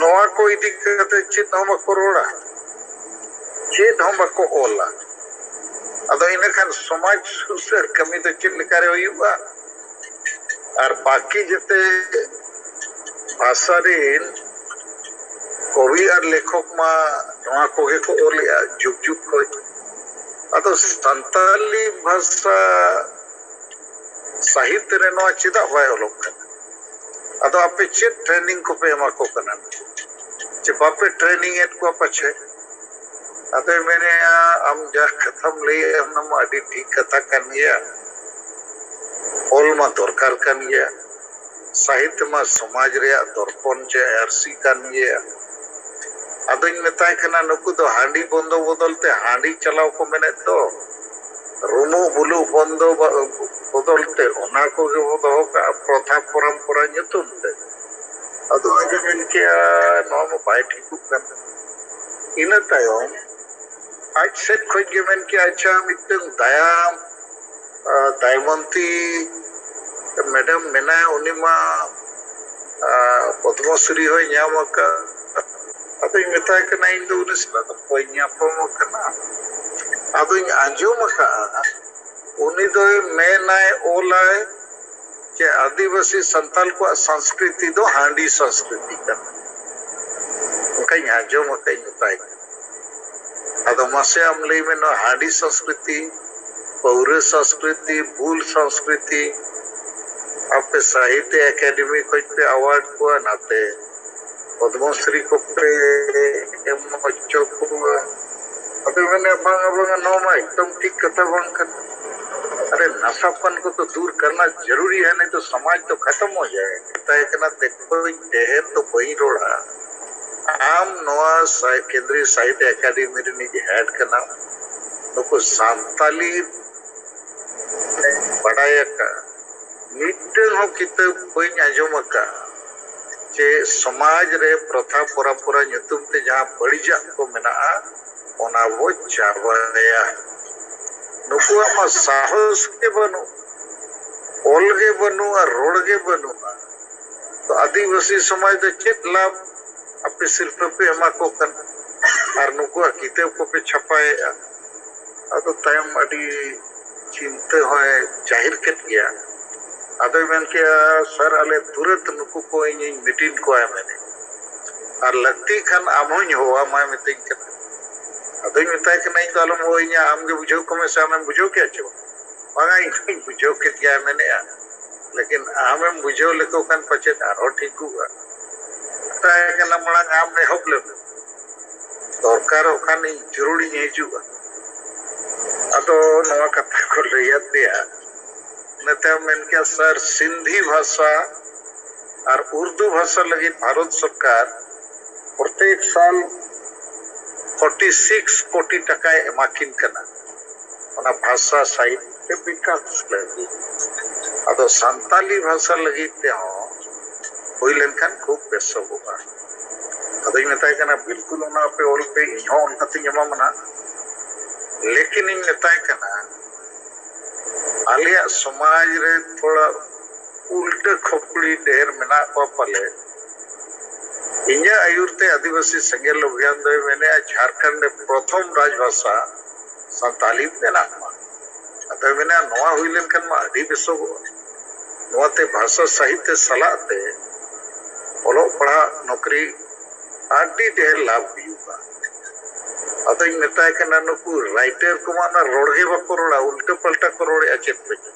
ᱱᱚᱣᱟ ᱠᱚ ᱤᱫᱤ ᱠᱟᱛᱮ ᱪᱮᱫ ᱦᱚᱸ ᱵᱟᱠᱚ ᱨᱚᱲᱟ, ᱪᱮᱫ ᱦᱚᱸ ᱵᱟᱠᱚ ᱚᱞᱟ᱾ ᱟᱫᱚ ᱤᱱᱟᱹᱠᱷᱟᱱ ᱥᱚᱢᱟᱡᱽ ᱥᱩᱥᱟᱹᱨ ᱠᱟᱹᱢᱤ ᱫᱚ ᱪᱮᱫ ᱞᱮᱠᱟᱨᱮ ᱦᱩᱭᱩᱜᱼᱟ? ᱟᱨ ᱵᱟᱹᱠᱤ ᱡᱮᱛᱮ ᱵᱷᱟᱥᱟ ᱨᱮᱱ ᱠᱚᱵᱤ ᱟᱨ ᱞᱮᱠᱷᱚᱠ ᱢᱟ ᱱᱚᱣᱟ ᱠᱚᱜᱮ ᱠᱚ ᱚᱞᱮᱜᱼᱟ ᱡᱩᱜᱽ ᱡᱩᱜᱽ ᱠᱷᱚᱱ᱾ ᱟᱫᱚ ᱥᱟᱱᱛᱟᱞᱤ ᱵᱷᱟᱥᱟ ᱥᱟᱦᱤᱛ ᱨᱮ ᱱᱚᱣᱟ ᱪᱮᱫᱟᱜ ᱵᱟᱭ ᱚᱞᱚᱜ ᱠᱟᱱᱟ? ᱟᱫᱚ ᱟᱯᱮ ᱪᱮᱫ ᱴᱨᱮᱱᱤᱝ ᱠᱚᱯᱮ ᱮᱢᱟ ᱠᱚ ᱠᱟᱱᱟ? ᱪᱮ ᱵᱟᱯᱮ ᱴᱨᱮᱱᱤᱝ ᱮᱫ ᱠᱚᱣᱟ ᱯᱟᱪᱷᱮ? ᱟᱫᱚᱭ ᱢᱮᱱᱮᱜᱼᱟ, ᱟᱢ ᱡᱟ ᱠᱟᱛᱷᱟᱢ ᱞᱟᱹᱭᱮᱫ, ᱚᱱᱟ ᱢᱟ ᱟᱹᱰᱤ ᱴᱷᱤᱠ ᱠᱟᱛᱷᱟ ᱠᱟᱱ ᱜᱮᱭᱟ, ᱚᱞ ᱢᱟ ᱫᱚᱨᱠᱟᱨ ᱠᱟᱱ ᱜᱮᱭᱟ, ᱥᱟᱦᱤᱛ ᱢᱟ ᱥᱚᱢᱟᱡᱽ ᱨᱮᱭᱟᱜ ᱫᱚᱨᱯᱚᱱ ᱪᱮ ᱟᱹᱨᱥᱤ ᱠᱟᱱ ᱜᱮᱭᱟ᱾ ᱟᱫᱚᱧ ᱢᱮᱛᱟᱭ ᱠᱟᱱᱟ, ᱱᱩᱠᱩ ᱫᱚ ᱦᱟᱺᱰᱤ ᱵᱚᱱᱫᱚ ᱵᱚᱫᱚᱞ ᱛᱮ ᱦᱟᱺᱰᱤ ᱪᱟᱞᱟᱣ ᱠᱚ ᱢᱮᱱᱮᱫ ᱫᱚ, ᱨᱩᱢᱩᱜ ᱵᱩᱞᱩᱜ ᱵᱚᱱᱫᱚ ᱵᱟ-, ᱵᱚᱫᱚᱞ ᱛᱮ ᱚᱱᱟ ᱠᱚᱜᱮ ᱵᱚ ᱫᱚᱦᱚ ᱠᱟᱜᱼᱟ ᱯᱨᱚᱛᱷᱟ ᱯᱚᱨᱚᱢᱯᱚᱨᱟ ᱧᱩᱛᱩᱢ ᱛᱮ᱾ ᱟᱫᱚ ᱟᱡ ᱮ ᱢᱮᱱ ᱠᱮᱜᱼᱟ, ᱱᱚᱣᱟ ᱢᱟ ᱵᱟᱭ ᱴᱷᱤᱠᱚᱜ ᱠᱟᱱ᱾ ᱤᱱᱟᱹ ᱛᱟᱭᱚᱢ ᱟᱡ ᱥᱮᱫ ᱠᱷᱚᱱ ᱜᱮ ᱢᱮᱱ ᱠᱮᱜᱼᱟ, ᱟᱪᱪᱷᱟ, ᱢᱤᱫᱴᱟᱝ ᱫᱟᱭᱟ, ᱟᱨ ᱫᱟᱭᱢᱚᱱᱛᱤ ᱢᱮᱰᱟᱢ ᱢᱮᱱᱟᱭᱟ, ᱩᱱᱤ ᱢᱟ, ᱟᱨ ᱯᱚᱫᱽᱢᱚᱥᱨᱤ ᱦᱚᱸᱭ ᱧᱟᱢ ᱟᱠᱟᱫ᱾ ᱟᱫᱚᱧ ᱢᱮᱛᱟᱭ ᱠᱟᱱᱟ, ᱤᱧ ᱫᱚ ᱩᱱᱤ ᱥᱟᱞᱟᱜ ᱫᱚ ᱵᱟᱹᱧ ᱧᱟᱯᱟᱢ ᱟᱠᱟᱱᱟ᱾ ᱟᱫᱚᱧ ᱟᱸᱡᱚᱢ ᱟᱠᱟᱫᱼᱟ, ᱩᱱᱤ ᱫᱚᱭ ᱢᱮᱱᱟᱭ, ᱚᱞᱟᱭ ᱡᱮ ᱟᱹᱫᱤᱵᱟᱹᱥᱤ ᱥᱟᱱᱛᱟᱞ ᱠᱚᱣᱟᱜ ᱥᱚᱝᱥᱠᱨᱤᱛᱤ ᱫᱚ ᱦᱟᱺᱰᱤ ᱥᱚᱝᱥᱠᱨᱤᱛᱤ ᱠᱟᱱᱟ, ᱚᱱᱠᱟᱧ ᱟᱸᱡᱚᱢ ᱟᱠᱟᱫ, ᱤᱧ ᱢᱮᱛᱟᱭ ᱠᱟᱱᱟ᱾ ᱟᱫᱚ ᱢᱟᱥᱮ ᱟᱢ ᱞᱟᱹᱭ ᱢᱮ, ᱱᱚᱣᱟ ᱦᱟᱺᱰᱤ ᱥᱚᱝᱥᱠᱨᱤᱛᱤ, ᱯᱟᱹᱣᱨᱟᱹ ᱥᱚᱝᱥᱠᱨᱤᱛᱤ, ᱵᱩᱞ ᱥᱚᱝᱥᱠᱨᱤᱛᱤ, ᱟᱯᱮ ᱥᱟᱦᱤᱛᱭᱚ ᱮᱠᱟᱰᱮᱢᱤ ᱠᱷᱚᱱ ᱯᱮ ᱟᱣᱟᱨᱰ ᱠᱚᱣᱟ, ᱱᱟᱛᱮ ᱯᱚᱫᱽᱢᱚᱥᱨᱤ ᱠᱚᱯᱮ ᱮᱢ ᱦᱚᱪᱚ ᱠᱚᱣᱟ᱾ ᱟᱫᱚ ᱢᱮᱱᱮ, ᱵᱟᱝᱟ, ᱵᱟᱝᱟ, ᱱᱚᱣᱟ ᱢᱟ ᱮᱠᱫᱚᱢ ᱴᱷᱤᱠ ᱠᱟᱛᱷᱟ ᱵᱟᱝ ᱠᱟᱱᱟ᱾ ᱟᱨᱮ, ᱱᱟᱥᱟᱯᱟᱱ ᱠᱚ ᱛᱚ ᱫᱩᱨ ᱠᱟᱨᱱᱟ ᱡᱟᱹᱨᱩᱨᱤ ᱦᱮ, ᱱᱤᱛᱚᱜ ᱥᱚᱢᱟᱡᱽ ᱛᱚ ᱠᱷᱟᱛᱚᱢ ᱦᱚ ᱡᱟᱭᱮᱜᱟ᱾ ᱢᱮᱛᱟᱭ ᱠᱟᱱᱟ, ᱫᱮᱠᱷᱚ, ᱤᱧ ᱰᱷᱮᱨ ᱫᱚ ᱵᱟᱹᱧ ᱨᱚᱲᱟ᱾ ᱟᱢ ᱱᱚᱣᱟ ᱥᱟᱭ-, ᱠᱮᱱᱫᱨᱤᱭᱚ ᱥᱟᱦᱤᱛᱭᱚ ᱮᱠᱟᱰᱮᱢᱤ ᱨᱤᱱᱤᱡ ᱦᱮᱰ ᱠᱟᱱᱟᱢ᱾ ᱱᱩᱠᱩ ᱥᱟᱱᱛᱟᱞᱤ ᱵᱟᱰᱟᱭ ᱟᱠᱟᱫ ᱢᱤᱫᱴᱟᱝ ᱦᱚᱸ ᱠᱤᱛᱟᱹᱵ ᱵᱟᱹᱧ ᱟᱸᱡᱚᱢ ᱟᱠᱟᱫ ᱡᱮ ᱥᱚᱢᱟᱡᱽ ᱨᱮ ᱯᱨᱚᱛᱷᱟ ᱯᱚᱨᱚᱢᱯᱚᱨᱟ ᱧᱩᱛᱩᱢ ᱛᱮ ᱡᱟᱦᱟᱸ ᱵᱟᱹᱲᱤᱡᱟᱜ ᱠᱚ ᱢᱮᱱᱟᱜᱼᱟ, ᱚᱱᱟ ᱵᱚ ᱪᱟᱵᱟᱭᱟ᱾ ᱱᱩᱠᱩᱣᱟᱜ ᱢᱟ ᱥᱟᱦᱚᱥ ᱜᱮ ᱵᱟᱹᱱᱩᱜ, ᱚᱞ ᱜᱮ ᱵᱟᱹᱱᱩᱜᱼᱟ, ᱨᱚᱲ ᱜᱮ ᱵᱟᱹᱱᱩᱜᱼᱟ᱾ ᱛᱚ ᱟᱹᱫᱤᱵᱟᱹᱥᱤ ᱥᱚᱢᱟᱡᱽ ᱫᱚ ᱪᱮᱫ ᱞᱟᱵᱷ? ᱟᱯᱮ ᱥᱤᱨᱯᱟᱹ ᱯᱮ ᱮᱢᱟ ᱠᱚ ᱠᱟᱱᱟ ᱟᱨ ᱱᱩᱠᱩᱣᱟᱜ ᱠᱤᱛᱟᱹᱵ ᱠᱚᱯᱮ ᱪᱷᱟᱯᱟᱭᱮᱫᱼᱟ᱾ ᱟᱫᱚ ᱛᱟᱭᱚᱢ ᱟᱹᱰᱤ ᱪᱤᱱᱛᱟᱹ ᱦᱚᱸᱭ ᱡᱟᱹᱦᱤᱨ ᱠᱮᱫ ᱜᱮᱭᱟ᱾ ᱟᱫᱚᱭ ᱢᱮᱱ ᱠᱮᱜᱼᱟ, ᱥᱟᱨ, ᱟᱞᱮ ᱛᱩᱨᱟᱹᱛ ᱱᱩᱠᱩ ᱠᱚ ᱤᱧᱤᱧ ᱢᱤᱴᱤᱝ ᱠᱚᱣᱟ ᱢᱮᱱᱮ, ᱟᱨ ᱞᱟᱹᱠᱛᱤᱜ ᱠᱷᱟᱱ ᱟᱢ ᱦᱚᱸᱧ ᱦᱚᱦᱚᱣᱟᱢᱟ ᱢᱤᱛᱟᱹᱧ ᱠᱟᱱᱟ᱾ ᱟᱫᱚᱧ ᱢᱮᱛᱟᱭ ᱠᱟᱱᱟ, ᱤᱧ ᱫᱚ ᱟᱞᱚᱢ ᱦᱚᱦᱚᱣᱟᱹᱧᱟ, ᱟᱢ ᱜᱮ ᱵᱩᱡᱷᱟᱹᱣ ᱠᱚᱢᱮ ᱥᱮ ᱟᱢᱮᱢ ᱵᱩᱡᱷᱟᱹᱣ ᱠᱮᱜᱼᱟ ᱪᱮ ᱵᱟᱝ? ᱵᱟᱝᱟ, ᱤᱧ ᱫᱚᱧ ᱵᱩᱡᱷᱟᱹᱣ ᱠᱮᱫ ᱜᱮᱭᱟ ᱢᱮᱱᱮᱜᱼᱟ, ᱞᱮᱠᱤᱱ ᱟᱢᱮᱢ ᱵᱩᱡᱷᱟᱹᱣ ᱞᱮᱠᱚ ᱠᱷᱟᱱ ᱯᱟᱪᱮᱫ ᱟᱨᱦᱚᱸ ᱴᱷᱤᱠᱚᱜᱼᱟ᱾ ᱢᱮᱛᱟᱭ ᱠᱟᱱᱟ, ᱢᱟᱲᱟᱝ ᱟᱢ ᱮᱦᱚᱵ ᱞᱮᱢ, ᱫᱚᱨᱠᱟᱨᱚᱜ ᱠᱷᱟᱱ ᱤᱧ ᱡᱟᱹᱨᱩᱲᱤᱧ ᱦᱤᱡᱩᱜᱼᱟ᱾ ᱟᱫᱚ ᱱᱚᱣᱟ ᱠᱟᱛᱷᱟ ᱠᱚ ᱞᱟᱹᱭ ᱟᱫᱮᱭᱟ᱾ ᱤᱱᱟᱹ ᱛᱟᱭᱚᱢ ᱢᱮᱱ ᱠᱮᱜᱼᱟ, ᱥᱟᱨ, ᱥᱤᱱᱫᱷᱤ ᱵᱷᱟᱥᱟ ᱟᱨ ᱩᱨᱫᱩ ᱵᱷᱟᱥᱟ ᱞᱟᱹᱜᱤᱫ ᱵᱷᱟᱨᱚᱛ ᱥᱚᱨᱠᱟᱨ ᱯᱨᱚᱛᱮᱠ ᱥᱟᱞ ᱯᱷᱳᱨᱴᱤ ᱥᱤᱠᱥ ᱠᱳᱴᱤ ᱴᱟᱠᱟᱭ ᱮᱢᱟ ᱠᱤᱱ ᱠᱟᱱᱟ, ᱚᱱᱟ ᱵᱷᱟᱥᱟ ᱥᱟᱦᱤᱛᱭᱚ ᱵᱤᱠᱟᱥ ᱞᱟᱹᱜᱤᱫ᱾ ᱟᱫᱚ ᱥᱟᱱᱛᱟᱞᱤ ᱵᱷᱟᱥᱟ ᱞᱟᱹᱜᱤᱫ ᱛᱮᱦᱚᱸ ᱦᱩᱭ ᱞᱮᱱᱠᱷᱟᱱ ᱠᱷᱩᱵ ᱵᱮᱥᱚᱜᱚᱜᱼᱟ᱾ ᱟᱫᱚᱧ ᱢᱮᱛᱟᱭ ᱠᱟᱱᱟ, ᱵᱤᱞᱠᱩᱞ ᱚᱱᱟ ᱟᱯᱮ ᱚᱞ ᱯᱮ, ᱤᱧ ᱦᱚᱸ ᱚᱱᱠᱟᱛᱤᱧ ᱮᱢᱟᱢᱟ ᱱᱟᱜ᱾ ᱞᱮᱠᱤᱱ ᱤᱧ ᱢᱮᱛᱟᱭ ᱠᱟᱱᱟ, ᱟᱞᱮᱭᱟᱜ ᱥᱚᱢᱟᱡᱽ ᱨᱮ ᱛᱷᱚᱲᱟ ᱩᱞᱴᱟᱹ ᱠᱷᱚᱯᱲᱤ ᱰᱷᱮᱨ ᱢᱮᱱᱟᱜ ᱠᱚᱣᱟ ᱯᱟᱞᱮ᱾ ᱤᱧᱟᱹᱜ ᱟᱹᱭᱩᱨ ᱛᱮ ᱟᱹᱫᱤᱵᱟᱹᱥᱤ ᱥᱮᱸᱜᱮᱞ ᱚᱵᱷᱤᱭᱟᱱ ᱫᱚᱭ ᱢᱮᱱᱮᱜᱼᱟ, ᱡᱷᱟᱲᱠᱷᱚᱸᱰ ᱨᱮ ᱯᱨᱚᱛᱷᱚᱢ ᱨᱟᱡᱽ ᱵᱷᱟᱥᱟ ᱥᱟᱱᱛᱟᱞᱤ ᱵᱮᱱᱟᱜ ᱢᱟ᱾ ᱟᱫᱚᱭ ᱢᱮᱱᱮᱜᱼᱟ, ᱱᱚᱣᱟ ᱦᱩᱭ ᱞᱮᱱᱠᱷᱟᱱ ᱢᱟ ᱟᱹᱰᱤ ᱵᱮᱥᱚᱜᱚᱜᱼᱟ᱾ ᱱᱚᱣᱟᱛᱮ ᱵᱷᱟᱥᱟ ᱥᱟᱦᱤᱛᱭᱚ ᱥᱟᱞᱟᱜ ᱛᱮ ᱚᱞᱚᱜ ᱯᱟᱲᱦᱟᱜ, ᱱᱚᱠᱨᱤ ᱟᱹᱰᱤ ᱰᱷᱮᱨ ᱞᱟᱵᱷ ᱦᱩᱭᱩᱜᱼᱟ᱾ ᱟᱫᱚᱧ ᱢᱮᱛᱟᱭ ᱠᱟᱱᱟ, ᱱᱩᱠᱩ ᱨᱟᱭᱴᱟᱨ ᱠᱚᱢᱟ ᱚᱱᱟ ᱨᱚᱲ ᱜᱮ ᱵᱟᱠᱚ ᱨᱚᱲᱟ, ᱩᱞᱴᱟᱹ ᱯᱟᱞᱴᱟ ᱠᱚ ᱨᱚᱲᱮᱜᱼᱟ ᱪᱮᱫ ᱠᱚᱪᱚ᱾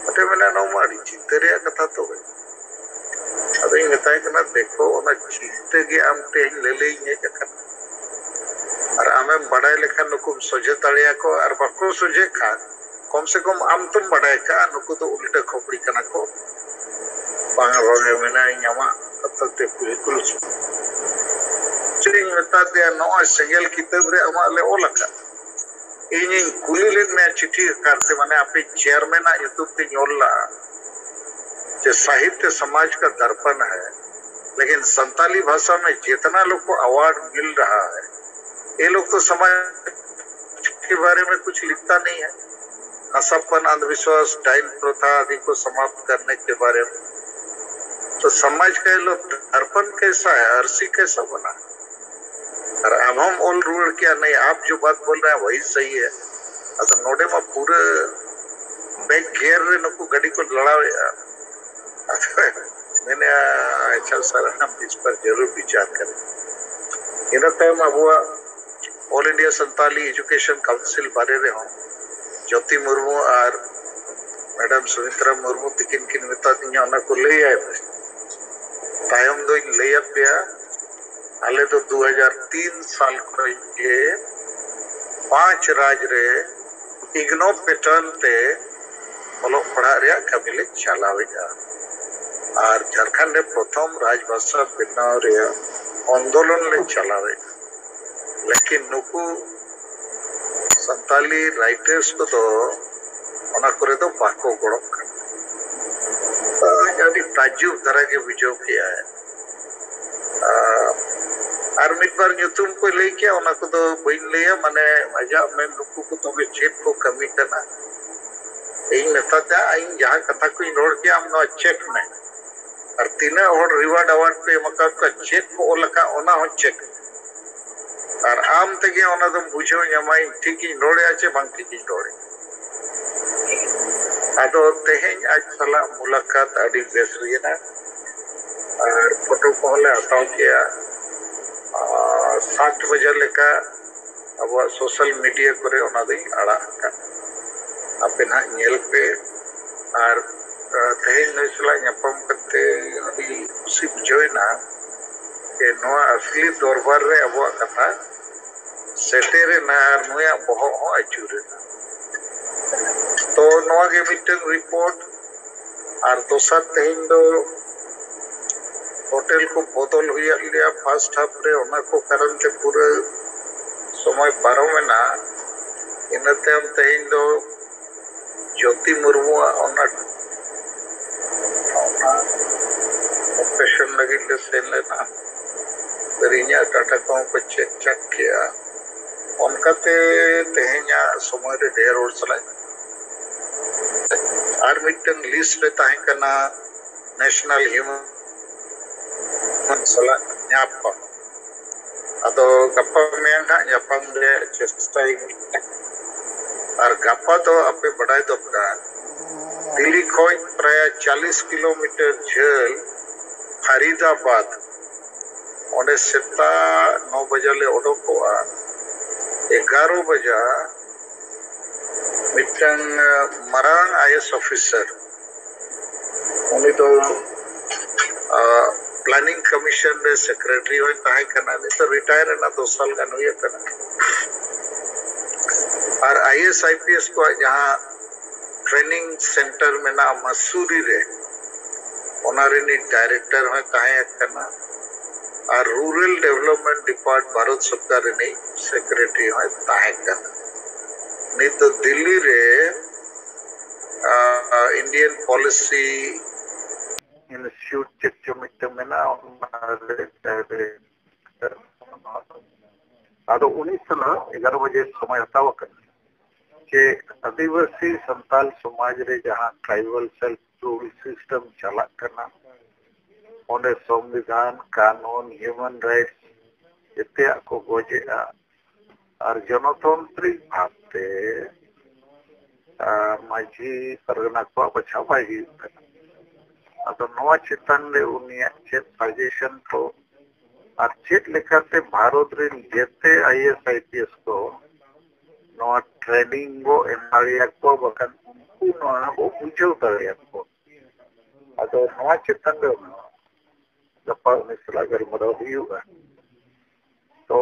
ᱟᱫᱚᱭ ᱢᱮᱱᱟ, ᱱᱚᱣᱟ ᱢᱟ ᱟᱹᱰᱤ ᱪᱤᱱᱛᱟᱹ ᱨᱮᱭᱟᱜ ᱠᱟᱛᱷᱟ ᱛᱚᱵᱮ᱾ ᱟᱫᱚᱧ ᱢᱮᱛᱟᱭ ᱠᱟᱱᱟ, ᱫᱮᱠᱷᱚ, ᱚᱱᱟ ᱪᱤᱱᱛᱟᱹ ᱜᱮ ᱟᱢ ᱛᱮᱦᱮᱧ ᱞᱟᱹᱞᱟᱹᱭᱤᱧ ᱦᱮᱡ ᱟᱠᱟᱱᱟ, ᱟᱨ ᱟᱢᱮᱢ ᱵᱟᱰᱟᱭ ᱞᱮᱠᱷᱟᱱ ᱱᱩᱠᱩᱢ ᱥᱚᱡᱷᱮ ᱫᱟᱲᱮᱭᱟᱠᱚᱣᱟ, ᱟᱨ ᱵᱟᱠᱚ ᱥᱚᱡᱷᱮ ᱠᱷᱟᱱ ᱠᱚᱢ ᱥᱮ ᱠᱚᱢ ᱟᱢ ᱛᱚᱢ ᱵᱟᱰᱟᱭ ᱠᱟᱜᱼᱟ ᱱᱩᱠᱩ ᱫᱚ ᱩᱞᱴᱟᱹ ᱠᱷᱚᱯᱲᱤ ᱠᱟᱱᱟ ᱠᱚ᱾ ᱵᱟᱝ, ᱵᱟᱝ ᱮ ᱢᱮᱱᱟ, ᱤᱧ ᱟᱢᱟᱜ ᱠᱟᱛᱷᱟ ᱛᱮ ᱵᱤᱞᱠᱩᱞ ᱪᱮᱫ ᱤᱧ ᱢᱮᱛᱟ ᱫᱮᱭᱟ, ᱱᱚᱜᱼᱚᱭ ᱥᱮᱸᱜᱮᱞ ᱠᱤᱛᱟᱹᱵ ᱨᱮ ᱟᱢᱟᱜ ᱞᱮ ᱚᱞ ᱟᱠᱟᱫ᱾ ᱤᱧᱤᱧ ᱠᱩᱞᱤ ᱞᱮᱫ ᱢᱮᱭᱟ ᱪᱤᱴᱷᱤ ᱟᱠᱟᱨ ᱛᱮ, ᱢᱟᱱᱮ ᱟᱯᱮ ᱪᱮᱭᱟᱨᱢᱮᱱ ᱟᱜ ᱧᱩᱛᱩᱢ ᱛᱮᱧ ᱚᱞ ᱞᱟᱜᱼᱟ, ᱡᱮ ᱥᱟᱦᱤᱛᱭᱚ ᱥᱚᱢᱟᱡᱽ ᱠᱟ ᱫᱟᱨᱯᱚᱱ ᱦᱟᱭ, ᱞᱮᱠᱤᱱ ᱥᱟᱱᱛᱟᱞᱤ ᱵᱷᱟᱥᱟ ᱢᱮ ᱡᱤᱛᱱᱟ ᱞᱳᱜ ᱠᱚ ᱟᱣᱟᱨᱰ ᱢᱤᱞ ᱨᱟᱦᱟ ᱦᱟᱭ, ᱮ ᱞᱳᱜ ᱛᱚ ᱥᱚᱢᱟᱡᱽ ᱠᱮ ᱵᱟᱨᱮ ᱢᱮ ᱠᱩᱪᱷ ᱞᱤᱠᱷᱛᱟ ᱱᱟᱦᱤ ᱦᱟᱭ, ᱱᱟᱥᱟᱯᱟᱱ, ᱟᱱᱫᱷᱵᱤᱥᱣᱟᱥ, ᱰᱟᱭᱤᱱ ᱯᱨᱚᱛᱷᱟ ᱟᱫᱤ ᱠᱚ ᱥᱚᱢᱟᱯᱛ ᱠᱟᱨᱱᱮ ᱠᱮ ᱵᱟᱨᱮ ᱢᱮ᱾ ᱛᱚ ᱥᱚᱢᱟᱡᱽ ᱠᱟ ᱞᱳᱜ ᱫᱟᱨᱯᱚᱱ ᱠᱮᱥᱟ ᱦᱟᱭ, ᱟᱨᱥᱤ ᱠᱮᱥᱟ ᱵᱟᱱᱟ? ᱟᱨ ᱟᱢ ᱦᱚᱸᱢ ᱚᱞ ᱨᱩᱣᱟᱹᱲ ᱠᱮᱭᱟ, ᱱᱟᱦᱤ, ᱟᱯ ᱡᱳ ᱵᱟᱛ ᱵᱳᱞ ᱨᱟᱦᱮ ᱦᱟᱭ ᱣᱟᱦᱤ ᱥᱟᱦᱤ ᱦᱟᱭ᱾ ᱟᱫᱚ ᱱᱚᱰᱮ ᱢᱟ ᱯᱩᱨᱟᱹ ᱵᱮᱠ ᱜᱤᱭᱟᱨ ᱨᱮ ᱱᱩᱠᱩ ᱜᱟᱹᱰᱤ ᱠᱚ ᱞᱟᱲᱟᱣᱮᱫᱼᱟ᱾ ᱟᱫᱚ ᱢᱮᱱᱮᱫᱼᱟ, ᱟᱪᱪᱷᱟ ᱥᱟᱨ, ᱦᱟᱢ ᱤᱥ ᱯᱟᱨ ᱡᱟᱨᱩᱨ ᱵᱤᱪᱟᱨ ᱠᱟᱨᱮᱸ᱾ ᱤᱱᱟᱹ ᱛᱟᱭᱚᱢ ᱟᱵᱚᱣᱟᱜ all India Santali education council ᱵᱟᱨᱮ ᱨᱮᱦᱚᱸ ᱡᱳᱛᱤ ᱢᱩᱨᱢᱩ ᱟᱨ ᱢᱮᱰᱟᱢ ᱥᱩᱢᱤᱛᱨᱟ ᱢᱩᱨᱢᱩ ᱛᱤᱠᱤᱱ ᱠᱤᱱ ᱢᱮᱛᱟ ᱫᱤᱧᱟ, ᱚᱱᱟ ᱠᱚ ᱞᱟᱹᱭ ᱟᱭ ᱢᱮ᱾ ᱛᱟᱭᱚᱢ ᱫᱚᱧ ᱞᱟᱹᱭ ᱟᱯᱮᱭᱟ, ᱟᱞᱮ ᱫᱚ ᱫᱩ ᱦᱟᱡᱟᱨ ᱛᱤᱱ ᱥᱟᱞ ᱠᱷᱚᱱ ᱜᱮ ᱯᱟᱸᱪ ᱨᱟᱡᱽ ᱨᱮ ᱤᱜᱽᱱᱳ ᱯᱮᱴᱟᱨᱱ ᱛᱮ ᱚᱞᱚᱜ ᱯᱟᱲᱦᱟᱜ ᱨᱮᱭᱟᱜ ᱠᱟᱹᱢᱤ ᱞᱮ ᱪᱟᱞᱟᱣᱮᱫᱼᱟ᱾ ᱟᱨ ᱡᱷᱟᱲᱠᱷᱚᱸᱰ ᱨᱮ ᱯᱨᱚᱛᱷᱚᱢ ᱨᱟᱡᱽ ᱵᱷᱟᱥᱟ ᱵᱮᱱᱟᱣ ᱨᱮᱭᱟᱜ ᱟᱱᱫᱳᱞᱚᱱ ᱞᱮ ᱪᱟᱞᱟᱣᱮᱫᱼᱟ᱾ ᱞᱮᱠᱤᱱ ᱱᱩᱠᱩ ᱥᱟᱱᱛᱟᱞᱤ ᱨᱟᱭᱴᱟᱨᱥ ᱠᱚᱫᱚ ᱚᱱᱟ ᱠᱚᱨᱮ ᱫᱚ ᱵᱟᱠᱚ ᱜᱚᱲᱚᱜ ᱠᱟᱱᱟ᱾ ᱟᱹᱰᱤ ᱛᱟᱡᱩᱵ ᱫᱷᱟᱨᱟ ᱜᱮ ᱵᱩᱡᱷᱟᱹᱣ ᱠᱮᱜᱼᱟᱭ᱾ ᱟᱨ ᱢᱤᱫ ᱵᱟᱨ ᱧᱩᱛᱩᱢ ᱠᱚ ᱞᱟᱹᱭ ᱠᱮᱜᱼᱟ, ᱚᱱᱟ ᱠᱚᱫᱚ ᱵᱟᱹᱧ ᱞᱟᱹᱭᱟ, ᱢᱟᱱᱮ ᱟᱡᱟᱜ ᱢᱮᱱ ᱱᱩᱠᱩ ᱠᱚ ᱛᱚᱵᱮ ᱪᱮᱫ ᱠᱚ ᱠᱟᱹᱢᱤ ᱠᱟᱱᱟ᱾ ᱤᱧ ᱢᱮᱛᱟᱫᱟ, ᱤᱧ ᱡᱟᱦᱟᱸ ᱠᱟᱛᱷᱟ ᱠᱚᱧ ᱨᱚᱲ ᱠᱮᱜᱼᱟ, ᱟᱢ ᱱᱚᱣᱟ ᱪᱮᱠ ᱢᱮ᱾ ᱟᱨ ᱛᱤᱱᱟᱹᱜ ᱦᱚᱲ ᱨᱤᱣᱟᱨᱰ ᱟᱣᱟᱨᱰ ᱯᱮ ᱮᱢ ᱟᱠᱟᱫ ᱠᱚᱣᱟ, ᱪᱮᱫ ᱠᱚ ᱚᱞ ᱟᱠᱟᱫ, ᱚᱱᱟ ᱦᱚᱸ ᱪᱮᱠ ᱢᱮ᱾ ᱟᱨ ᱟᱢ ᱛᱮᱜᱮ ᱚᱱᱟ ᱫᱚᱢ ᱵᱩᱡᱷᱟᱹᱣ ᱧᱟᱢᱟ, ᱤᱧ ᱴᱷᱤᱠ ᱤᱧ ᱨᱚᱲᱮᱜᱼᱟ ᱪᱮ ᱵᱟᱝ ᱴᱷᱤᱠ ᱤᱧ ᱨᱚᱲᱮᱜᱼᱟ᱾ ᱟᱫᱚ ᱛᱮᱦᱮᱧ ᱟᱡ ᱥᱟᱞᱟᱜ ᱢᱩᱞᱟᱠᱟᱛ ᱟᱹᱰᱤ ᱵᱮᱥ ᱦᱩᱭᱮᱱᱟ᱾ ᱟᱨ ᱯᱷᱳᱴᱳ ᱠᱚᱦᱚᱸ ᱞᱮ ᱦᱟᱛᱟᱣ ᱠᱮᱜᱼᱟ᱾ ᱟᱨ ᱥᱟᱛ ᱵᱟᱡᱮ ᱞᱮᱠᱟ ᱟᱵᱚᱣᱟᱜ ᱥᱳᱥᱟᱞ ᱢᱤᱰᱤᱭᱟ ᱠᱚᱨᱮ ᱚᱱᱟ ᱫᱚᱧ ᱟᱲᱟᱜ ᱟᱠᱟᱫ᱾ ᱟᱯᱮ ᱱᱟᱦᱟᱜ ᱧᱮᱞ ᱯᱮ᱾ ᱟᱨ, ᱟᱨ ᱛᱮᱦᱮᱧ ᱱᱩᱭ ᱥᱟᱞᱟᱜ ᱧᱟᱯᱟᱢ ᱠᱟᱛᱮ ᱟᱹᱰᱤ ᱠᱩᱥᱤ ᱵᱩᱡᱷᱟᱹᱣ ᱮᱱᱟ ᱡᱮ ᱱᱚᱣᱟ ᱟᱥᱞᱤ ᱫᱚᱨᱵᱟᱨ ᱨᱮ ᱟᱵᱚᱣᱟᱜ ᱠᱟᱛᱷᱟ ᱥᱮᱴᱮᱨᱮᱱᱟ ᱟᱨ ᱱᱩᱭᱟᱜ ᱵᱚᱦᱚᱜ ᱦᱚᱸ ᱟᱹᱪᱩᱨᱮᱱᱟ᱾ ᱛᱚ ᱱᱚᱣᱟ ᱜᱮ ᱢᱤᱫᱴᱟᱝ ᱨᱤᱯᱳᱨᱴ᱾ ᱟᱨ ᱫᱚᱥᱟᱨ ᱛᱮᱦᱮᱧ ᱫᱚ ᱦᱳᱴᱮᱞ ᱠᱚ ᱵᱚᱫᱚᱞ ᱦᱩᱭᱟᱫ ᱞᱮᱭᱟ ᱯᱷᱟᱥᱴ ᱦᱟᱯ ᱨᱮ, ᱚᱱᱟ ᱠᱚ ᱠᱟᱨᱚᱱ ᱛᱮ ᱯᱩᱨᱟᱹ ᱥᱚᱢᱚᱭ ᱯᱟᱨᱚᱢᱮᱱᱟ᱾ ᱤᱱᱟᱹ ᱛᱟᱭᱚᱢ ᱛᱮᱦᱮᱧ ᱫᱚ ᱡᱳᱛᱤ ᱢᱩᱨᱢᱩᱣᱟᱜ ᱚᱱᱟ, ᱚᱱᱟ ᱚᱯᱟᱨᱮᱥᱚᱱ ᱞᱟᱹᱜᱤᱫ ᱞᱮ ᱥᱮᱱ ᱞᱮᱱᱟ᱾ ᱟᱨ ᱤᱧᱟᱹᱜ ᱰᱟᱴᱟ ᱠᱚᱦᱚᱸ ᱠᱚ ᱪᱮᱠ ᱪᱟᱠ ᱠᱮᱜᱼᱟ᱾ ᱚᱱᱠᱟᱛᱮ ᱛᱮᱦᱮᱧᱟᱜ ᱥᱚᱢᱚᱭ ᱨᱮ ᱰᱷᱮᱨ ᱦᱚᱲ ᱥᱟᱞᱟᱜ ᱟᱨ ᱢᱤᱫᱴᱟᱝ ᱞᱤᱥᱴ ᱨᱮ ᱛᱟᱦᱮᱸ ᱠᱟᱱᱟ ᱱᱮᱥᱱᱟᱞ ᱦᱤᱭᱩᱢᱮᱱ ᱥᱟᱞᱟᱜ ᱧᱟᱯᱟᱢ᱾ ᱟᱫᱚ ᱜᱟᱯᱟ ᱢᱮᱭᱟᱝ ᱦᱟᱸᱜ ᱧᱟᱯᱟᱢ ᱨᱮᱭᱟᱜ ᱪᱮᱥᱴᱟᱭ ᱦᱩᱭᱩᱜᱼᱟ᱾ ᱟᱨ ᱜᱟᱯᱟ ᱫᱚ ᱟᱯᱮ ᱵᱟᱰᱟᱭ ᱫᱚᱨᱠᱟᱨ, ᱫᱤᱞᱞᱤ ᱠᱷᱚᱡ ᱯᱨᱟᱭ ᱪᱟᱞᱤᱥ ᱠᱤᱞᱳᱢᱤᱴᱟᱨ ᱡᱷᱟᱹᱞ ᱯᱷᱟᱨᱤᱫᱟᱵᱟᱫᱽ, ᱚᱸᱰᱮ ᱥᱮᱛᱟᱜ ᱱᱚ ᱵᱟᱡᱟ ᱞᱮ ᱚᱰᱚᱠᱚᱜᱼᱟ᱾ ᱮᱜᱟᱨᱚ ᱵᱟᱡᱟ ᱢᱤᱫᱴᱟᱝ ᱢᱟᱨᱟᱝ ᱟᱭ ᱮᱥ ᱚᱯᱷᱤᱥᱟᱨ, ᱩᱱᱤ ᱫᱚ ᱯᱞᱟᱱᱤᱝ ᱠᱚᱢᱤᱥᱚᱱ ᱨᱮ ᱥᱮᱠᱨᱮᱴᱟᱨᱤ ᱦᱚᱸᱭ ᱛᱟᱦᱮᱸ ᱠᱟᱱᱟ᱾ ᱱᱤᱛᱚᱜ ᱨᱤᱴᱟᱭᱟᱨ ᱮᱱᱟ, ᱫᱚᱥ ᱥᱟᱞ ᱜᱟᱱ ᱦᱩᱭ ᱟᱠᱟᱱᱟ᱾ ᱟᱨ I S I P S ᱠᱚᱣᱟᱜ ᱡᱟᱦᱟᱸ ᱴᱨᱮᱱᱤᱝ ᱥᱮᱱᱴᱟᱨ ᱢᱮᱱᱟᱜᱼᱟ ᱢᱟᱥᱩᱨᱤ ᱨᱮ, ᱚᱱᱟ ᱨᱤᱱᱤᱡ ᱰᱟᱭᱨᱮᱠᱴᱚᱨ ᱦᱚᱸᱭ ᱛᱟᱦᱮᱸ ᱠᱟᱱᱟ᱾ ᱟᱨ ᱨᱩᱨᱟᱞ ᱰᱮᱵᱷᱞᱚᱯᱢᱮᱱᱴ ᱰᱤᱯᱟᱨᱴ ᱵᱷᱟᱨᱚᱛ ᱥᱚᱨᱠᱟᱨ ᱨᱤᱱᱤᱡ ᱥᱮᱠᱨᱮᱴᱟᱨᱤ ᱦᱚᱸᱭ ᱛᱟᱦᱮᱸ ᱠᱟᱱᱟ᱾ ᱱᱤᱛ ᱫᱚ ᱫᱤᱞᱞᱤ ᱨᱮ ᱤᱱᱰᱤᱭᱟᱱ ᱯᱚᱞᱤᱥᱤ ᱤᱱᱥᱴᱤᱴᱭᱩᱴ ᱪᱮᱫ ᱪᱚ ᱢᱤᱫᱴᱟᱝ ᱢᱮᱱᱟᱜᱼᱟ, ᱚᱱᱟ ᱨᱮ ᱰᱟᱭᱨᱮᱠᱴᱚᱨ᱾ ᱟᱫᱚ ᱩᱱᱤ ᱥᱟᱞᱟᱜ ᱮᱜᱟᱨᱚ ᱵᱟᱡᱮ ᱥᱚᱢᱚᱭ ᱦᱟᱛᱟᱣ ᱟᱠᱟᱱᱟ ᱡᱮ ᱟᱹᱫᱤᱵᱟᱹᱥᱤ ᱥᱟᱱᱛᱟᱞ ᱥᱚᱢᱟᱡᱽ ᱨᱮ ᱡᱟᱦᱟᱸ ᱴᱨᱟᱭᱵᱟᱞ ᱥᱮᱞᱯᱷ ᱨᱩᱞ ᱥᱤᱥᱴᱮᱢ ᱪᱟᱞᱟᱜ ᱠᱟᱱᱟ, ᱚᱸᱰᱮ ᱥᱚᱝᱵᱤᱫᱷᱟᱱ, ᱠᱟᱹᱱᱩᱱ, ᱦᱤᱭᱩᱢᱮᱱ ᱨᱟᱭᱤᱴᱥ ᱡᱮᱛᱮᱭᱟᱜ ᱠᱚ ᱜᱚᱡᱮᱜᱼᱟ᱾ ᱟᱨ ᱜᱚᱱᱚᱛᱚᱱᱛᱨᱤᱠ ᱵᱷᱟᱵᱽᱛᱮ, ᱟᱨ ᱢᱟᱹᱡᱷᱤ ᱯᱟᱨᱜᱟᱱᱟ ᱠᱚᱣᱟᱜ ᱵᱟᱪᱷᱟᱣ ᱵᱟᱭ ᱦᱩᱭᱩᱜ ᱠᱟᱱᱟ᱾ ᱟᱫᱚ ᱱᱚᱣᱟ ᱪᱮᱛᱟᱱ ᱨᱮ ᱩᱱᱤᱭᱟᱜ ᱪᱮᱫ ᱥᱟᱡᱮᱥᱚᱱ ᱠᱚ ᱟᱨ ᱪᱮᱫ ᱞᱮᱠᱟᱛᱮ ᱵᱷᱟᱨᱚᱛ ᱨᱮᱱ ᱡᱮᱛᱮ I A S, I P S ᱠᱚ ᱱᱚᱣᱟ ᱴᱨᱮᱱᱤᱝ ᱵᱚ ᱮᱢ ᱫᱟᱲᱮᱭᱟᱠᱚᱣᱟ, ᱵᱟᱠᱷᱟᱱ ᱩᱱᱠᱩ ᱱᱚᱣᱟ ᱵᱚ ᱵᱩᱡᱷᱟᱹᱣ ᱫᱟᱲᱮᱭᱟᱠᱚᱣᱟ᱾ ᱟᱫᱚ ᱱᱚᱣᱟ ᱪᱮᱛᱟᱱ ᱨᱮ ᱜᱟᱯᱟ ᱩᱱᱤ ᱥᱟᱞᱟᱜ ᱜᱟᱞᱢᱟᱨᱟᱣ ᱦᱩᱭᱩᱜᱼᱟ᱾ ᱛᱚ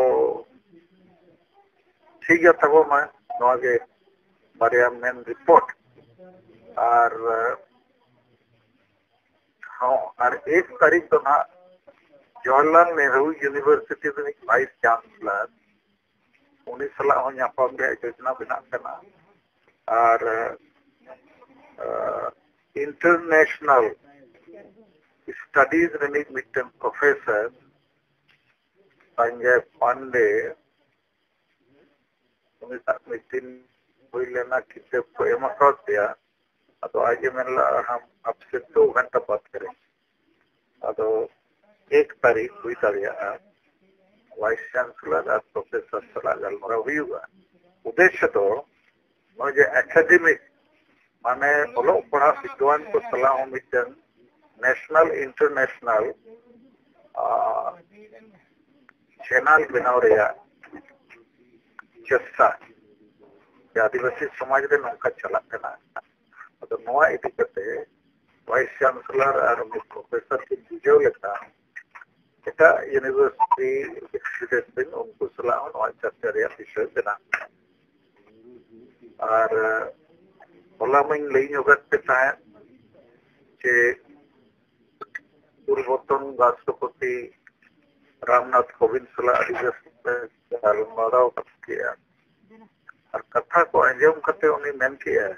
ᱴᱷᱤᱠ ᱜᱮᱭᱟ, ᱛᱟᱵᱚ ᱢᱟ ᱱᱚᱣᱟ ᱜᱮ ᱵᱟᱨᱭᱟ ᱢᱮᱱ ᱨᱤᱯᱳᱨᱴ᱾ ᱟᱨ ᱦᱚᱸ, ᱟᱨ ᱮᱠ ᱛᱟᱹᱨᱤᱠᱷ ᱫᱚ ᱱᱟᱦᱟᱜ ᱡᱚᱣᱟᱦᱚᱨᱞᱟᱞ ᱱᱮᱦᱨᱩ ᱤᱭᱩᱱᱤᱵᱷᱟᱨᱥᱤᱴᱤ ᱨᱤᱱᱤᱡ ᱵᱷᱟᱭᱤᱥ ᱪᱟᱱᱥᱮᱞᱟᱨ, ᱩᱱᱤ ᱥᱟᱞᱟᱜ ᱦᱚᱸ ᱧᱟᱯᱟᱢ ᱨᱮᱭᱟᱜ ᱡᱳᱡᱽᱱᱟ ᱵᱮᱱᱟᱜ ᱠᱟᱱᱟ᱾ ᱟᱨ ᱤᱱᱴᱟᱨᱱᱮᱥᱱᱟᱞ ᱥᱴᱟᱰᱤᱡᱽ ᱨᱤᱱᱤᱡ ᱢᱤᱫᱴᱮᱱ ᱯᱨᱚᱯᱷᱮᱥᱚᱨ ᱥᱚᱧᱡᱚᱭ ᱯᱟᱱᱰᱮ, ᱩᱱᱤ ᱥᱟᱶ ᱢᱤᱫ ᱫᱤᱱ ᱦᱩᱭ ᱞᱮᱱᱟ, ᱠᱤᱛᱟᱹᱵ ᱠᱚ ᱮᱢ ᱟᱠᱟᱫᱮᱭᱟ᱾ ᱟᱫᱚ ᱟᱡ ᱮ ᱢᱮᱱ ᱞᱮᱫᱟ, "ᱦᱟᱢ ᱟᱯᱥᱮ ᱫᱳ ᱜᱷᱚᱱᱴᱟ ᱵᱟᱛ ᱠᱟᱨᱮᱸᱜᱮ᱾" ᱟᱫᱚ ᱮᱠ ᱛᱟᱹᱨᱤᱠᱷ ᱦᱩᱭ ᱫᱟᱲᱮᱭᱟᱜᱼᱟ, ᱵᱷᱟᱭᱤᱥ ᱪᱟᱱᱥᱮᱞᱚᱨ ᱟᱨ ᱯᱨᱚᱯᱷᱮᱥᱚᱨ ᱥᱟᱞᱟᱜ ᱜᱟᱞᱢᱟᱨᱟᱣ ᱦᱩᱭᱩᱜᱼᱟ᱾ ᱩᱫᱽᱫᱮᱥᱥᱚ ᱫᱚ ᱱᱚᱜᱼᱚᱭ ᱡᱮ ᱮᱠᱟᱰᱮᱢᱤᱠ, ᱢᱟᱱᱮ ᱚᱞᱚᱜ ᱯᱟᱲᱦᱟᱜ ᱵᱤᱫᱽᱣᱟᱱ ᱠᱚ ᱥᱟᱞᱟᱜ ᱦᱚᱸ ᱢᱤᱫᱴᱟᱝ ᱱᱮᱥᱱᱟᱞ ᱤᱱᱴᱟᱨᱱᱮᱥᱱᱟᱞ ᱪᱮᱱᱟᱞ ᱵᱮᱱᱟᱣ ᱨᱮᱭᱟᱜ ᱪᱮᱥᱴᱟ ᱡᱮ ᱟᱹᱫᱤᱵᱟᱹᱥᱤ ᱥᱚᱢᱟᱡᱽ ᱨᱮ ᱱᱚᱝᱠᱟ ᱪᱟᱞᱟᱜ ᱠᱟᱱᱟ᱾ ᱟᱫᱚ ᱱᱚᱣᱟ ᱤᱫᱤ ᱠᱟᱛᱮ ᱵᱷᱟᱭᱤᱥ ᱪᱟᱱᱥᱮᱞᱚᱨ ᱟᱨ ᱩᱱᱤ ᱯᱨᱚᱯᱷᱮᱥᱚᱨ ᱠᱤᱱ ᱵᱩᱡᱷᱟᱹᱣ ᱞᱮᱠᱷᱟᱱ ᱮᱴᱟᱜ ᱤᱭᱩᱱᱤᱵᱷᱟᱨᱥᱤᱴᱤ ᱥᱴᱩᱰᱮᱱᱴ ᱨᱮᱱ ᱩᱱᱠᱩ ᱥᱟᱞᱟᱜ ᱦᱚᱸ ᱱᱚᱣᱟ ᱪᱟᱨᱪᱟ ᱨᱮᱭᱟᱜ ᱵᱤᱥᱚᱭ ᱵᱮᱱᱟᱜ ᱠᱟᱱᱟ᱾ ᱟᱨ ᱦᱚᱞᱟ ᱢᱟᱧ ᱞᱟᱹᱭ ᱧᱚᱜᱟᱫ ᱯᱮ ᱛᱟᱦᱮᱸᱫ ᱡᱮ ᱯᱩᱨᱵᱚᱛᱚᱱ ᱨᱟᱥᱴᱨᱚᱯᱚᱛᱤ ᱨᱟᱢᱱᱟᱛᱷ ᱠᱳᱵᱤᱱᱫ ᱥᱟᱞᱟᱜ ᱟᱹᱰᱤ ᱵᱮᱥ ᱞᱮ ᱜᱟᱞᱢᱟᱨᱟᱣ ᱠᱮᱜᱼᱟ᱾ ᱟᱨ ᱠᱟᱛᱷᱟ ᱠᱚ ᱟᱸᱡᱚᱢ ᱠᱟᱛᱮ ᱩᱱᱤ ᱢᱮᱱ ᱠᱮᱜᱼᱟ,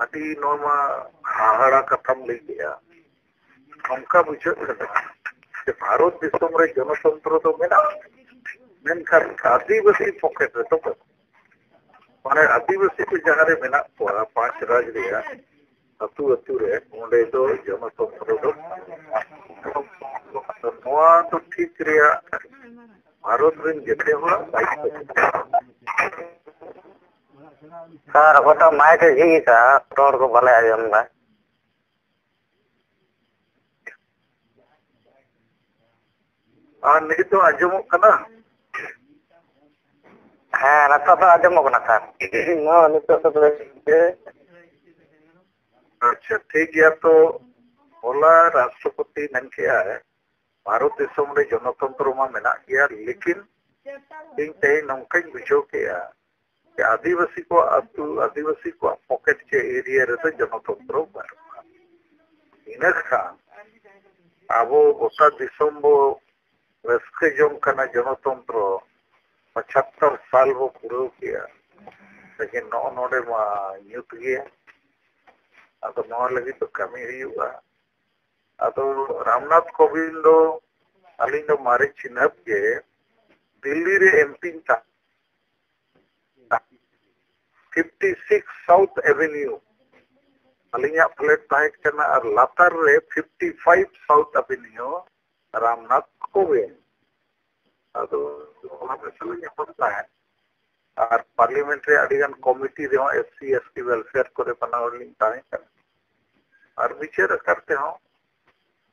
"ᱟᱹᱰᱤ ᱱᱚᱣᱟ ᱢᱟ ᱦᱟᱦᱟᱲᱟ ᱠᱟᱛᱷᱟᱢ ᱞᱟᱹᱭ ᱠᱮᱜᱼᱟ, ᱱᱚᱝᱠᱟ ᱵᱩᱡᱷᱟᱹᱜ ᱠᱟᱱᱟ ᱡᱮ ᱵᱷᱟᱨᱚᱛ ᱫᱤᱥᱚᱢ ᱨᱮ ᱜᱚᱱᱚᱛᱚᱱᱛᱨᱚ ᱫᱚ ᱢᱮᱱᱟᱜᱼᱟ, ᱢᱮᱱᱠᱷᱟᱱ ᱟᱹᱫᱤᱵᱟᱹᱥᱤ ᱯᱚᱠᱮᱴ ᱨᱮᱫᱚ ᱵᱟᱹᱱᱩᱜᱼᱟ᱾ ᱢᱟᱱᱮ ᱟᱹᱫᱤᱵᱟᱹᱥᱤ ᱠᱚ ᱡᱟᱦᱟᱸ ᱨᱮ ᱢᱮᱱᱟᱜ ᱠᱚᱣᱟ ᱯᱟᱸᱪ ᱨᱟᱡᱽ ᱨᱮᱭᱟᱜ ᱟᱹᱛᱩ ᱟᱹᱛᱩ ᱨᱮ, ᱚᱸᱰᱮ ᱫᱚ ᱜᱚᱱᱚᱛᱚᱱᱛᱨᱚ ᱫᱚ ᱵᱟᱹᱱᱩᱜᱼᱟ᱾ ᱟᱫᱚ ᱱᱚᱣᱟ ᱫᱚ ᱴᱷᱤᱠ ᱨᱮᱭᱟᱜ ᱵᱷᱟᱨᱚᱛ ᱨᱮᱱ ᱡᱮᱛᱮ ᱦᱚᱲᱟᱜ ᱫᱟᱭᱤᱛᱛᱚ ᱠᱟᱱᱟ᱾ ᱥᱟᱨ, ᱚᱠᱚᱭᱴᱟᱜ ᱢᱟᱭᱤᱠ ᱮ ᱡᱷᱤᱡ ᱟᱠᱟᱫᱼᱟ, ᱨᱚᱲ ᱠᱚ ᱵᱟᱞᱮ ᱟᱸᱡᱚᱢ ᱮᱫᱟ᱾ ᱟᱨ ᱱᱤᱛ ᱫᱚ ᱟᱸᱡᱚᱢᱚᱜ ᱠᱟᱱᱟ? ᱦᱮᱸ, ᱱᱤᱛᱚᱜ ᱫᱚ ᱟᱸᱡᱚᱢᱚᱜ ᱠᱟᱱᱟ ᱥᱟᱨ᱾ ᱦᱚᱸ, ᱱᱤᱛᱚᱜ ᱫᱚ ᱵᱮᱥ ᱜᱮ᱾ ᱟᱪᱪᱷᱟ, ᱴᱷᱤᱠ ᱜᱮᱭᱟ᱾ ᱛᱚ ᱦᱚᱞᱟ ᱨᱟᱥᱴᱨᱚᱯᱚᱛᱤ ᱢᱮᱱ ᱠᱮᱜᱼᱟᱭ, ᱵᱷᱟᱨᱚᱛ ᱫᱤᱥᱚᱢ ᱨᱮ ᱜᱚᱱᱚᱛᱚᱱᱛᱨᱚ ᱢᱟ ᱢᱮᱱᱟᱜ ᱜᱮᱭᱟ, ᱞᱮᱠᱤᱱ ᱤᱧ ᱛᱮᱦᱮᱧ ᱱᱚᱝᱠᱟᱧ ᱵᱩᱡᱷᱟᱹᱣ ᱠᱮᱜᱼᱟ ᱡᱮ ᱟᱹᱫᱤᱵᱟᱹᱥᱤ ᱠᱚᱣᱟᱜ ᱟᱹᱛᱩ, ᱟᱹᱫᱤᱵᱟᱹᱥᱤ ᱠᱚᱣᱟᱜ ᱯᱚᱠᱮᱴ ᱪᱮ ᱮᱨᱤᱭᱟ ᱨᱮᱫᱚ ᱜᱚᱱᱚᱛᱚᱱᱛᱨᱚ ᱵᱟᱹᱱᱩᱜᱼᱟ᱾ ᱤᱱᱟᱹ ᱠᱷᱟᱱ ᱟᱵᱚ ᱜᱚᱴᱟ ᱫᱤᱥᱚᱢ ᱵᱚ ᱨᱟᱹᱥᱠᱟᱹ ᱡᱚᱝ ᱠᱟᱱᱟ ᱜᱚᱱᱚᱛᱚᱱᱛᱨᱚ, ᱯᱚᱸᱪᱟᱛᱛᱚᱨ ᱥᱟᱞ ᱵᱚ ᱯᱩᱨᱟᱹᱣ ᱠᱮᱜᱼᱟ, ᱞᱮᱠᱤᱱ ᱱᱚᱜᱼᱚ ᱱᱚᱰᱮ ᱢᱟ ᱧᱩᱛ ᱜᱮᱭᱟ᱾ ᱟᱫᱚ ᱱᱚᱣᱟ ᱞᱟᱹᱜᱤᱫ ᱫᱚ ᱠᱟᱹᱢᱤ ᱦᱩᱭᱩᱜᱼᱟ᱾ ᱟᱫᱚ ᱨᱟᱢᱱᱟᱛᱷ ᱠᱳᱵᱤᱱᱫ ᱫᱚ ᱟᱹᱞᱤᱧ ᱫᱚ ᱢᱟᱨᱮ ᱪᱤᱱᱦᱟᱹᱯ ᱜᱮ ᱫᱤᱞᱞᱤ ᱨᱮ ᱮᱢᱯᱤᱧ ᱛᱟᱦᱮᱸ, ᱯᱷᱤᱯᱴᱤ ᱥᱤᱠᱥ South Avenue ᱟᱹᱞᱤᱧᱟᱜ ᱯᱷᱞᱮᱴ ᱛᱟᱦᱮᱸ ᱠᱟᱱᱟ, ᱟᱨ ᱞᱟᱛᱟᱨ ᱨᱮ fifty five South Avenue, Ramnath Kovind. ᱟᱫᱚ ᱚᱱᱟ ᱯᱚᱭᱥᱟ ᱞᱤᱧ ᱮᱢᱚᱜ ᱛᱟᱦᱮᱸᱫ᱾ ᱟᱨ ᱯᱟᱨᱞᱤᱭᱟᱢᱮᱱᱴ ᱨᱮ ᱟᱹᱰᱤ ᱜᱟᱱ ᱠᱚᱢᱤᱴᱤ ᱨᱮᱦᱚᱸ S C S T welfare ᱠᱚᱨᱮ ᱵᱟᱱᱟ ᱦᱚᱲ ᱞᱤᱧ ᱛᱟᱦᱮᱸ ᱠᱟᱱᱟ᱾ ᱟᱨ ᱵᱤᱪᱟᱹᱨ ᱟᱠᱟᱨ ᱛᱮᱦᱚᱸ,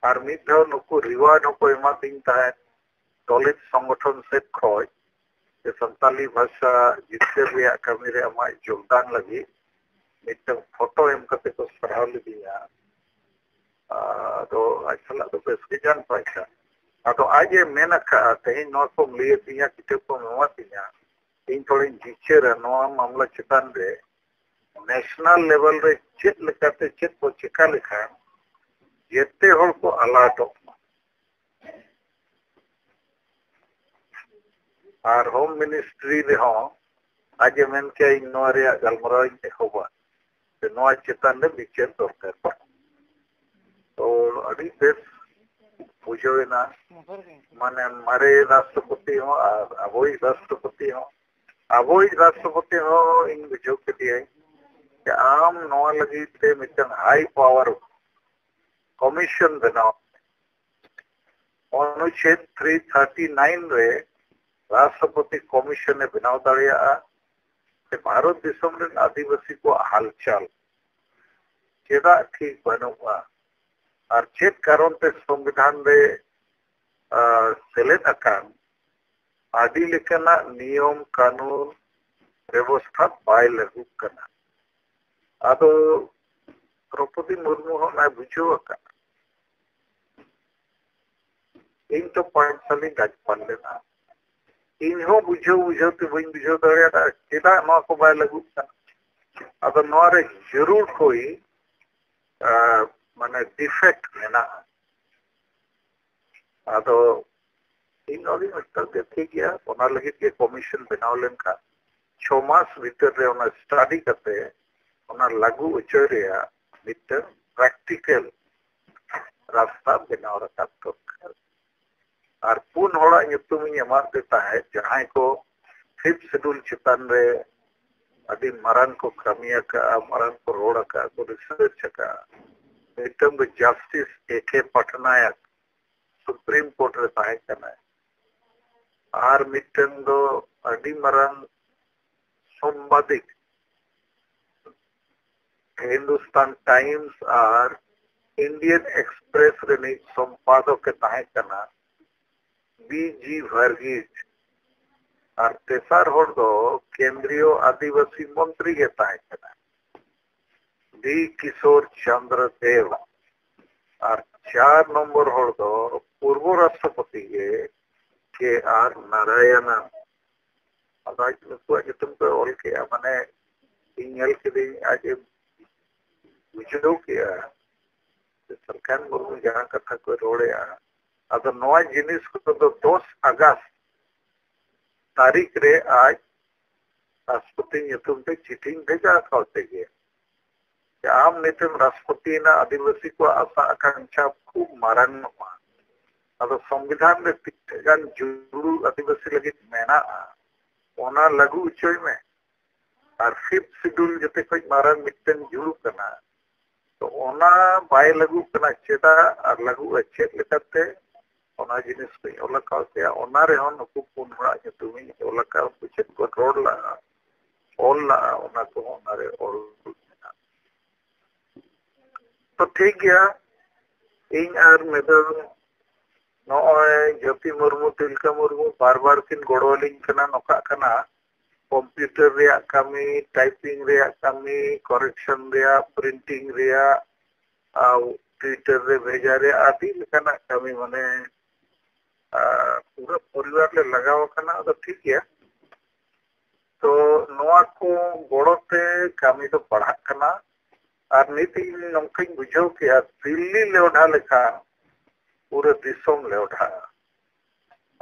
ᱟᱨ ᱢᱤᱫ ᱫᱷᱟᱣ ᱱᱩᱠᱩ ᱨᱤᱣᱟᱨᱰ ᱦᱚᱸᱠᱚ ᱮᱢᱟᱫᱤᱧ ᱛᱟᱦᱮᱸᱫ ᱫᱚᱞᱤᱛ ᱥᱚᱝᱜᱚᱴᱷᱚᱱ ᱥᱮᱫ ᱠᱷᱚᱱ, ᱡᱮ ᱥᱟᱱᱛᱟᱞᱤ ᱵᱷᱟᱥᱟ ᱡᱤᱛᱠᱟᱹᱨ ᱨᱮᱭᱟᱜ ᱠᱟᱹᱢᱤ ᱨᱮ ᱟᱢᱟᱜ ᱡᱳᱜᱽᱫᱟᱱ ᱞᱟᱹᱜᱤᱫ ᱢᱤᱫᱴᱟᱝ ᱯᱷᱳᱴᱳ ᱮᱢ ᱠᱟᱛᱮ ᱠᱚ ᱥᱟᱨᱦᱟᱣ ᱞᱤᱫᱤᱧᱟ᱾ ᱟᱫᱚ ᱟᱡ ᱥᱟᱞᱟᱜ ᱫᱚ ᱵᱮᱥ ᱜᱮ ᱡᱟᱝ ᱯᱟᱭᱥᱟ᱾ ᱟᱫᱚ ᱟᱡ ᱮ ᱢᱮᱱ ᱟᱠᱟᱫᱼᱟ, ᱛᱮᱦᱮᱧ ᱱᱚᱣᱟ ᱠᱚᱢ ᱞᱟᱹᱭ ᱟᱹᱫᱤᱧᱟ, ᱠᱤᱛᱟᱹᱵ ᱠᱚᱢ ᱮᱢᱟᱫᱤᱧᱟ, ᱤᱧ ᱛᱷᱚᱲᱟᱧ ᱵᱤᱪᱟᱹᱨᱟ ᱱᱚᱣᱟ ᱢᱟᱢᱞᱟ ᱪᱮᱛᱟᱱ ᱨᱮ᱾ ᱱᱮᱥᱱᱟᱞ ᱞᱮᱵᱮᱞ ᱨᱮ ᱪᱮᱫ ᱞᱮᱠᱟᱛᱮ ᱪᱮᱫ ᱠᱚ ᱪᱮᱠᱟ ᱞᱮᱠᱷᱟᱱ ᱡᱮᱛᱮ ᱦᱚᱲ ᱠᱚ ᱟᱞᱟᱴᱚᱜ ᱢᱟ᱾ ᱟᱨ ᱦᱳᱢ ᱢᱤᱱᱤᱥᱴᱨᱤ ᱨᱮᱦᱚᱸ ᱟᱡ ᱮ ᱢᱮᱱ ᱠᱮᱭᱟ, ᱤᱧ ᱱᱚᱣᱟ ᱨᱮᱭᱟᱜ ᱜᱟᱞᱢᱟᱨᱟᱣ ᱤᱧ ᱮᱦᱚᱵᱟ, ᱥᱮ ᱱᱚᱣᱟ ᱪᱮᱛᱟᱱ ᱨᱮ ᱵᱤᱪᱟᱹᱨ ᱫᱚᱨᱠᱟᱨ᱾ ᱛᱚ ᱟᱹᱰᱤ ᱵᱮᱥ ᱵᱩᱡᱷᱟᱹᱣ ᱮᱱᱟ᱾ ᱢᱟᱱᱮ ᱢᱟᱨᱮ ᱨᱟᱥᱴᱨᱚᱯᱚᱛᱤ ᱦᱚᱸ ᱟᱨ ᱟᱵᱚᱭᱤᱡ ᱨᱟᱥᱴᱨᱚᱯᱚᱛᱤ ᱦᱚᱸ, ᱟᱵᱚᱭᱤᱡ ᱨᱟᱥᱴᱨᱚᱯᱚᱛᱤ ᱦᱚᱸ ᱤᱧ ᱵᱩᱡᱷᱟᱹᱣ ᱠᱮᱫᱮᱭᱟᱹᱧ ᱡᱮ ᱟᱢ ᱱᱚᱣᱟ ᱞᱟᱹᱜᱤᱫ ᱛᱮ ᱢᱤᱫᱴᱟᱝ high power commission ᱵᱮᱱᱟᱣ ᱢᱮ᱾ ᱚᱱᱩᱪᱷᱮᱫ three thirty nine ᱨᱮ ᱨᱟᱥᱴᱨᱚᱯᱚᱛᱤ commission ᱮ ᱵᱮᱱᱟᱣ ᱫᱟᱲᱮᱭᱟᱜᱼᱟ ᱥᱮ ᱵᱷᱟᱨᱚᱛ ᱫᱤᱥᱚᱢ ᱨᱮᱱ ᱟᱹᱫᱤᱵᱟᱹᱥᱤ ᱠᱚᱣᱟᱜ ᱦᱟᱞᱪᱟᱞ ᱪᱮᱫᱟᱜ ᱴᱷᱤᱠ ᱵᱟᱹᱱᱩᱜᱼᱟ ᱟᱨ ᱪᱮᱫ ᱠᱟᱨᱚᱱ ᱛᱮ ᱥᱚᱝᱵᱤᱫᱷᱟᱱ ᱨᱮ, ᱟᱨ, ᱥᱮᱞᱮᱫ ᱟᱠᱟᱱ ᱟᱹᱰᱤ ᱞᱮᱠᱟᱱᱟᱜ ᱱᱤᱭᱚᱢ ᱠᱟᱹᱱᱩᱱ ᱵᱮᱵᱚᱥᱛᱷᱟ ᱵᱟᱭ ᱞᱟᱹᱜᱩᱜ ᱠᱟᱱᱟ᱾ ᱟᱫᱚ ᱫᱨᱚᱯᱚᱫᱤ ᱢᱩᱨᱢᱩ ᱦᱚᱸ ᱚᱱᱟᱭ ᱵᱩᱡᱷᱟᱹᱣ ᱟᱠᱟᱫᱼᱟ᱾ ᱤᱧ ᱛᱚ ᱯᱟᱸᱪ ᱥᱟᱞᱤᱧ ᱨᱟᱡᱽᱯᱟᱞ ᱞᱮᱱᱟ, ᱤᱧ ᱦᱚᱸ ᱵᱩᱡᱷᱟᱹᱣ ᱵᱩᱡᱷᱟᱹᱣ ᱛᱮ ᱵᱟᱹᱧ ᱵᱩᱡᱷᱟᱹᱣ ᱫᱟᱲᱮᱭᱟᱫᱟ ᱪᱮᱫᱟᱜ ᱱᱚᱣᱟ ᱠᱚ ᱵᱟᱭ ᱞᱟᱹᱜᱩᱜ ᱠᱟᱱᱟ᱾ ᱟᱫᱚ ᱱᱚᱣᱟ ᱨᱮ ᱡᱟᱹᱨᱩᱲ ᱠᱚᱭ, ᱟᱸ, ᱢᱟᱱᱮ defect ᱢᱮᱱᱟᱜᱼᱟ᱾ ᱟᱫᱚ ᱤᱧ ᱱᱚᱣᱟ ᱜᱤᱧ ᱢᱮᱛᱟ ᱡᱮ ᱴᱷᱤᱠ ᱜᱮᱭᱟ, ᱚᱱᱟ ᱞᱟᱹᱜᱤᱫ ᱜᱮ commission ᱵᱮᱱᱟᱣ ᱞᱮᱱᱠᱷᱟᱱ ᱪᱷᱚ ᱢᱟᱥ ᱵᱷᱤᱛᱟᱹᱨ ᱨᱮ ᱚᱱᱟ study ᱠᱟᱛᱮ ᱚᱱᱟ ᱞᱟᱹᱜᱩ ᱦᱚᱪᱚᱭ ᱨᱮᱭᱟᱜ ᱢᱤᱫᱴᱟᱝ practical ᱨᱟᱥᱛᱟ ᱵᱮᱱᱟᱣ ᱨᱟᱠᱟᱵ ᱫᱚᱨᱠᱟᱨ᱾ ᱟᱨ ᱯᱩᱱ ᱦᱚᱲᱟᱜ ᱧᱩᱛᱩᱢ ᱤᱧ ᱮᱢᱟᱫ ᱯᱮ ᱛᱟᱦᱮᱸᱫ, ᱡᱟᱦᱟᱸᱭ ᱠᱚ Fifth Schedule ᱪᱮᱛᱟᱱ ᱨᱮ ᱟᱹᱰᱤ ᱢᱟᱨᱟᱝ ᱠᱚ ᱠᱟᱹᱢᱤ ᱟᱠᱟᱫᱼᱟ, ᱢᱟᱨᱟᱝ ᱠᱚ ᱨᱚᱲ ᱟᱠᱟᱫᱼᱟ, ᱠᱚ research ᱟᱠᱟᱫᱼᱟ᱾ ᱢᱤᱫᱴᱟᱝ ᱫᱚ Justice A K ᱯᱟᱴᱱᱟᱭᱟᱠ, Supreme Court ᱨᱮ ᱛᱟᱦᱮᱸ ᱠᱟᱱᱟᱭ᱾ ᱟᱨ ᱢᱤᱫᱴᱟᱝ ᱫᱚ ᱟᱹᱰᱤ ᱢᱟᱨᱟᱝ ᱥᱟᱢᱵᱟᱫᱤᱠ, ᱦᱤᱱᱫᱩᱥᱛᱟᱱ ᱴᱟᱭᱤᱢᱥ ᱟᱨ Indian Express ᱨᱤᱱᱤᱡ ᱥᱚᱢᱯᱟᱫᱚᱠ ᱮ ᱛᱟᱦᱮᱸ ᱠᱟᱱᱟ B G ᱵᱷᱟᱨᱜᱤᱥ᱾ ᱟᱨ ᱛᱮᱥᱟᱨ ᱦᱚᱲ ᱫᱚ ᱠᱮᱱᱫᱨᱤᱭᱚ ᱟᱹᱫᱤᱵᱟᱹᱥᱤ ᱢᱚᱱᱛᱨᱤ ᱜᱮ ᱛᱟᱦᱮᱸ ᱠᱟᱱᱟ, D ᱠᱤᱥᱳᱨ ᱪᱚᱱᱫᱨᱚ ᱫᱮᱵ᱾ ᱟᱨ ᱪᱟᱨ ᱱᱚᱢᱵᱚᱨ ᱦᱚᱲ ᱫᱚ ᱯᱩᱨᱵᱚ ᱨᱟᱥᱴᱨᱚᱯᱚᱛᱤ ᱜᱮ, K R ᱱᱟᱨᱟᱭᱚᱱᱚᱱ᱾ ᱟᱫᱚ ᱟᱡ ᱱᱩᱠᱩᱣᱟᱜ ᱧᱩᱛᱩᱢ ᱠᱚ ᱚᱞ ᱠᱮᱜᱼᱟ, ᱢᱟᱱᱮ ᱤᱧ ᱧᱮᱞ ᱠᱤᱫᱟᱹᱧ ᱟᱡ ᱮ ᱵᱩᱡᱷᱟᱹᱣ ᱠᱮᱜᱼᱟ ᱡᱮ ᱥᱟᱞᱠᱷᱟᱱ ᱢᱩᱨᱢᱩ ᱡᱟᱦᱟᱸ ᱠᱟᱛᱷᱟ ᱠᱚᱭ ᱨᱚᱲᱮᱜᱼᱟ᱾ ᱟᱫᱚ ᱱᱚᱣᱟ ᱡᱤᱱᱤᱥ ᱠᱚᱫᱚ ᱫᱚᱥ ᱟᱜᱚᱥᱴ ᱛᱟᱹᱨᱤᱠᱷ ᱨᱮ ᱟᱡ ᱨᱟᱥᱴᱨᱚᱯᱚᱛᱤ ᱧᱩᱛᱩᱢ ᱛᱮ ᱪᱤᱴᱷᱤᱧ ᱵᱷᱮᱡᱟ ᱟᱠᱟᱣᱟᱫ ᱛᱮᱜᱮ᱾ ᱡᱮ ᱟᱢ ᱱᱤᱛᱮᱢ ᱨᱟᱥᱴᱨᱚᱯᱚᱛᱤᱭᱮᱱᱟ, ᱟᱹᱫᱤᱵᱟᱹᱥᱤ ᱠᱚᱣᱟᱜ ᱟᱥᱟ ᱟᱠᱟᱝᱠᱷᱟ ᱠᱷᱩᱵ ᱢᱟᱨᱟᱝ ᱚᱜᱼᱟ᱾ ᱟᱫᱚ ᱥᱚᱝᱵᱤᱫᱷᱟᱱ ᱨᱮ ᱛᱤᱱᱟᱹᱜ ᱜᱟᱱ ᱡᱩᱲᱩ ᱟᱹᱫᱤᱵᱟᱹᱥᱤ ᱞᱟᱹᱜᱤᱫ ᱢᱮᱱᱟᱜᱼᱟ, ᱚᱱᱟ ᱞᱟᱹᱜᱩ ᱦᱚᱪᱚᱭ ᱢᱮ᱾ ᱟᱨ ᱯᱷᱤᱯᱛᱷ ᱥᱤᱰᱩᱞ ᱡᱚᱛᱚ ᱠᱷᱚᱱ ᱢᱟᱨᱟᱝ ᱢᱤᱫᱴᱮᱱ ᱡᱩᱲᱩ ᱠᱟᱱᱟ, ᱛᱚ ᱚᱱᱟ ᱵᱟᱭ ᱞᱟᱹᱜᱩᱜ ᱠᱟᱱᱟ, ᱪᱮᱫᱟᱜ ᱟᱨ ᱞᱟᱹᱜᱩᱜᱼᱟ ᱪᱮᱫ ᱞᱮᱠᱟᱛᱮ? ᱚᱱᱟ ᱡᱤᱱᱤᱥ ᱠᱚᱧ ᱚᱞ ᱟᱠᱟᱫ ᱜᱮᱭᱟ᱾ ᱚᱱᱟ ᱨᱮᱦᱚᱸ ᱱᱩᱠᱩ ᱯᱩᱱ ᱦᱚᱲᱟᱜ ᱧᱩᱛᱩᱢᱤᱧ ᱚᱞ ᱟᱠᱟᱫ, ᱩᱱᱠᱩ ᱪᱮᱫ ᱠᱚ ᱨᱚᱲ ᱞᱟᱜᱼᱟ, ᱚᱞ ᱞᱟᱜᱼᱟ, ᱚᱱᱟ ᱠᱚᱦᱚᱸ ᱚᱱᱟᱨᱮ ᱚᱞ ᱢᱮᱱᱟᱜᱼᱟ᱾ ᱛᱚ ᱴᱷᱤᱠ ᱜᱮᱭᱟ, ᱤᱧ ᱟᱨ ᱢᱮᱰᱟᱢ ᱱᱚᱜᱼᱚᱭ ᱡᱳᱛᱤ ᱢᱩᱨᱢᱩ, ᱛᱤᱞᱠᱟᱹ ᱢᱩᱨᱢᱩ ᱵᱟᱨ ᱵᱟᱨ ᱠᱤᱱ ᱜᱚᱲᱚ ᱟᱹᱞᱤᱧ ᱠᱟᱱᱟ, ᱱᱚᱝᱠᱟᱜ ᱠᱟᱱᱟ, ᱠᱚᱢᱯᱤᱭᱩᱴᱟᱨ ᱨᱮᱭᱟᱜ ᱠᱟᱹᱢᱤ, ᱴᱟᱭᱯᱤᱝ ᱨᱮᱭᱟᱜ ᱠᱟᱹᱢᱤ, ᱠᱚᱨᱮᱠᱥᱚᱱ ᱨᱮᱭᱟᱜ, ᱯᱨᱤᱱᱴᱤᱝ ᱨᱮᱭᱟᱜ, ᱟᱨ ᱴᱩᱭᱴᱟᱨ ᱨᱮ ᱵᱷᱮᱡᱟ ᱨᱮᱭᱟᱜ, ᱟᱹᱰᱤ ᱞᱮᱠᱟᱱᱟᱜ ᱠᱟᱹᱢᱤ, ᱢᱟᱱᱮ, ᱟᱨ ᱯᱩᱨᱟᱹ ᱯᱚᱨᱤᱵᱟᱨ ᱞᱮ ᱞᱟᱜᱟᱣ ᱟᱠᱟᱱᱟ᱾ ᱟᱫᱚ ᱴᱷᱤᱠ ᱜᱮᱭᱟ, ᱛᱚ ᱱᱚᱣᱟ ᱠᱚ ᱜᱚᱲᱚ ᱛᱮ ᱠᱟᱹᱢᱤ ᱫᱚ ᱵᱟᱲᱦᱟᱜ ᱠᱟᱱᱟ᱾ ᱟᱨ ᱱᱤᱛ ᱤᱧ ᱱᱚᱝᱠᱟᱧ ᱵᱩᱡᱷᱟᱹᱣ ᱠᱮᱜᱼᱟ, ᱫᱤᱞᱞᱤ ᱞᱮᱣᱰᱷᱟ ᱞᱮᱠᱷᱟᱱ ᱯᱩᱨᱟᱹ ᱫᱤᱥᱚᱢ ᱞᱮᱣᱰᱷᱟᱜᱼᱟ᱾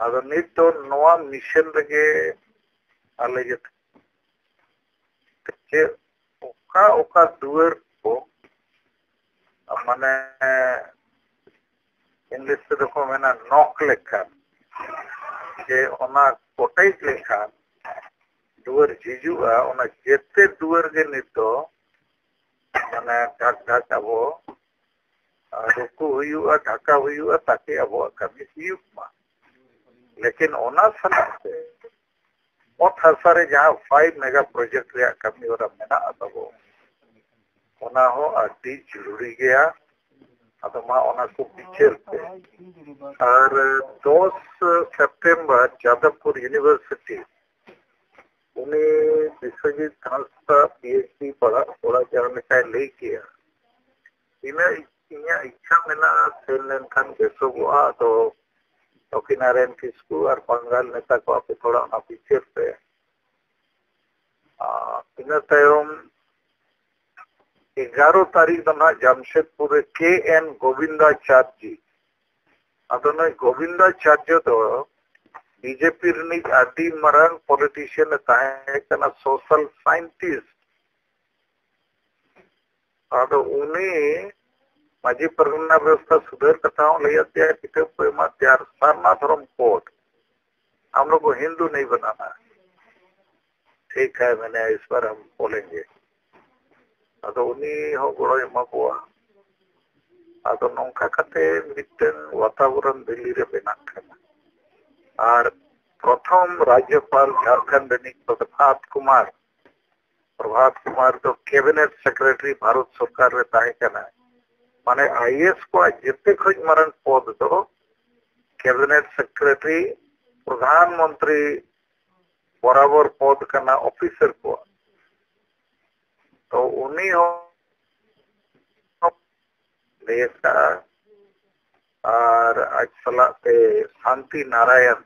ᱟᱫᱚ ᱱᱤᱛ ᱫᱚ ᱱᱚᱣᱟ ᱢᱤᱥᱚᱱ ᱨᱮᱜᱮ ᱟᱞᱮ ᱡᱚᱛᱚ ᱪᱮᱫ, ᱚᱠᱟ ᱚᱠᱟ ᱫᱩᱣᱟᱹᱨ ᱠᱚ, ᱢᱟᱱᱮ, ᱤᱝᱞᱤᱥ ᱛᱮᱫᱚ ᱠᱚ ᱢᱮᱱᱟ ᱱᱚᱠ ᱞᱮᱠᱷᱟᱱ, ᱡᱮ ᱚᱱᱟ ᱠᱚᱴᱮᱡ ᱞᱮᱠᱷᱟᱱ ᱫᱩᱣᱟᱹᱨ ᱡᱷᱤᱡᱩᱜᱼᱟ, ᱚᱱᱟ ᱡᱮᱛᱮ ᱫᱩᱣᱟᱹᱨ ᱜᱮ ᱱᱤᱛ ᱫᱚ, ᱢᱟᱱᱮ, ᱰᱷᱟᱠ ᱰᱷᱟᱠ ᱟᱵᱚ, ᱟᱨ ᱨᱩᱠᱩ ᱦᱩᱭᱩᱜᱼᱟ, ᱰᱷᱟᱠᱟ ᱦᱩᱭᱩᱜᱼᱟ, ᱛᱟᱠᱤ ᱟᱵᱚᱣᱟᱜ ᱠᱟᱹᱢᱤ ᱦᱩᱭᱩᱜ ᱢᱟ᱾ ᱞᱮᱠᱤᱱ ᱚᱱᱟ ᱥᱟᱞᱟᱜ ᱛᱮ ᱚᱛ ᱦᱟᱥᱟ ᱨᱮ ᱡᱟᱦᱟᱸ ᱯᱷᱟᱭᱤᱵᱷ ᱢᱮᱜᱟ ᱯᱨᱚᱡᱮᱠᱴ ᱨᱮᱭᱟᱜ ᱠᱟᱹᱢᱤ ᱦᱚᱨᱟ ᱢᱮᱱᱟᱜᱼᱟ ᱛᱟᱵᱚ, ᱚᱱᱟ ᱦᱚᱸ ᱟᱹᱰᱤ ᱡᱚᱨᱩᱨᱤ ᱜᱮᱭᱟ᱾ ᱟᱫᱚ ᱢᱟ ᱚᱱᱟ ᱠᱚ ᱵᱤᱪᱟᱹᱨ ᱯᱮ᱾ ᱟᱨ ᱫᱚᱥ ᱥᱮᱯᱴᱮᱢᱵᱚᱨ ᱡᱟᱫᱚᱵᱽᱯᱩᱨ ᱤᱭᱩᱱᱤᱵᱷᱟᱨᱥᱤᱴᱤ, ᱩᱱᱤ ᱵᱤᱥᱣᱚᱡᱤᱛ ᱦᱟᱸᱥᱫᱟ ᱯᱤ ᱮᱭᱤᱪ ᱰᱤ ᱯᱟᱲᱦᱟᱜ ᱠᱚᱲᱟ ᱡᱟᱦᱟᱸ ᱞᱮᱠᱟᱭ ᱞᱟᱹᱭ ᱠᱮᱜᱼᱟ, ᱤᱱᱟᱹ ᱤᱧᱟᱹᱜ ᱤᱪᱪᱷᱟ ᱢᱮᱱᱟᱜᱼᱟ, ᱥᱮᱱ ᱞᱮᱱᱠᱷᱟᱱ ᱵᱮᱥᱚᱜᱚᱜᱼᱟ᱾ ᱟᱫᱚ ᱫᱚᱠᱷᱤᱱᱟᱨᱟᱭᱚᱱ ᱠᱤᱥᱠᱩ ᱟᱨ ᱵᱟᱝᱜᱟᱞ ᱱᱮᱛᱟ ᱠᱚ, ᱟᱯᱮ ᱛᱷᱚᱲᱟ ᱚᱱᱟ ᱵᱤᱪᱟᱹᱨ ᱯᱮ᱾ ᱟᱨ ᱤᱱᱟᱹ ᱛᱟᱭᱚᱢ ᱮᱜᱟᱨᱚ ᱛᱟᱹᱨᱤᱠᱷ ᱫᱚ ᱱᱟᱦᱟᱜ ᱡᱟᱢᱥᱮᱫᱽᱯᱩᱨ ᱨᱮ ᱠᱮ ᱮᱱ ᱜᱳᱵᱤᱱᱫᱟᱪᱟᱨᱡᱤ᱾ ᱟᱫᱚ ᱱᱩᱭ ᱜᱳᱵᱤᱱᱫᱟᱪᱟᱨᱡᱚ ᱫᱚ ᱵᱤᱡᱮᱯᱤ ᱨᱤᱱᱤᱡ ᱟᱹᱰᱤ ᱢᱟᱨᱟᱝ ᱯᱚᱞᱤᱴᱤᱥᱤᱭᱟᱱ ᱮ ᱛᱟᱦᱮᱸ ᱠᱟᱱᱟ, ᱥᱳᱥᱟᱞ ᱥᱟᱭᱮᱱᱴᱤᱥᱴ᱾ ᱟᱫᱚ ᱩᱱᱤ ᱢᱟᱹᱡᱷᱤ ᱯᱟᱨᱜᱟᱱᱟ ᱵᱮᱵᱚᱥᱛᱷᱟ ᱥᱩᱫᱷᱟᱹᱨ ᱠᱟᱛᱷᱟ ᱦᱚᱸ ᱞᱟᱹᱭ ᱟᱫᱮᱭᱟ, ᱠᱤᱛᱟᱹᱵ ᱠᱚ ᱮᱢᱟᱫ ᱫᱮᱭᱟ, ᱟᱨ ᱥᱟᱨᱱᱟ ᱫᱷᱚᱨᱚᱢ ᱠᱳᱰ, ᱦᱟᱢ ᱞᱳᱜ ᱠᱚ ᱦᱤᱱᱫᱩ ᱱᱟᱦᱤ ᱵᱟᱱᱟᱱᱟ, ᱴᱷᱤᱠ ᱦᱟᱭ ᱢᱮᱱᱮ, ᱤᱥ ᱵᱟᱨ ᱦᱟᱢ ᱵᱚᱞᱮᱝᱜᱮ᱾ ᱟᱫᱚ ᱩᱱᱤ ᱦᱚᱸ ᱜᱚᱲᱚᱭ ᱮᱢᱟ ᱠᱚᱣᱟ᱾ ᱟᱫᱚ ᱱᱚᱝᱠᱟ ᱠᱟᱛᱮ ᱢᱤᱫᱴᱮᱱ ᱣᱟᱛᱟᱵᱚᱨᱚᱱ ᱫᱤᱞᱞᱤ ᱨᱮ ᱵᱮᱱᱟᱜ ᱠᱟᱱᱟ᱾ ᱟᱨ ᱯᱨᱚᱛᱷᱚᱢ ᱨᱟᱡᱽᱡᱚᱯᱟᱞ ᱡᱷᱟᱲᱠᱷᱚᱸᱰ ᱨᱤᱱᱤᱡ ᱯᱨᱚᱵᱷᱟᱛ ᱠᱩᱢᱟᱨ, ᱯᱨᱚᱵᱷᱟᱛ ᱠᱩᱢᱟᱨ ᱫᱚ ᱠᱮᱵᱤᱱᱮᱴ ᱥᱮᱠᱨᱮᱴᱟᱨᱤ ᱵᱷᱟᱨᱚᱛ ᱥᱚᱨᱠᱟᱨ ᱨᱮ ᱛᱟᱦᱮᱸ ᱠᱟᱱᱟ᱾ ᱢᱟᱱᱮ ᱟᱭ ᱮ ᱮᱥ ᱠᱚᱣᱟᱜ ᱡᱮᱛᱮ ᱠᱷᱚᱱ ᱢᱟᱨᱟᱝ ᱯᱚᱫ ᱫᱚ ᱠᱮᱵᱤᱱᱮᱴ ᱥᱮᱠᱨᱮᱴᱟᱨᱤ, ᱯᱨᱚᱫᱷᱟᱱ ᱢᱚᱱᱛᱨᱤ ᱵᱚᱨᱟᱵᱚᱨ ᱯᱚᱫ ᱠᱟᱱᱟ ᱚᱯᱷᱤᱥᱟᱨ ᱠᱚᱣᱟᱜ᱾ ᱛᱚ ᱩᱱᱤ ᱦᱚᱸ ᱞᱟᱹᱭ ᱟᱠᱟᱫᱼᱟ᱾ ᱟᱨ ᱟᱡ ᱥᱟᱞᱟᱜ ᱛᱮ ᱥᱟᱱᱛᱤ ᱱᱟᱨᱟᱭᱚᱱ,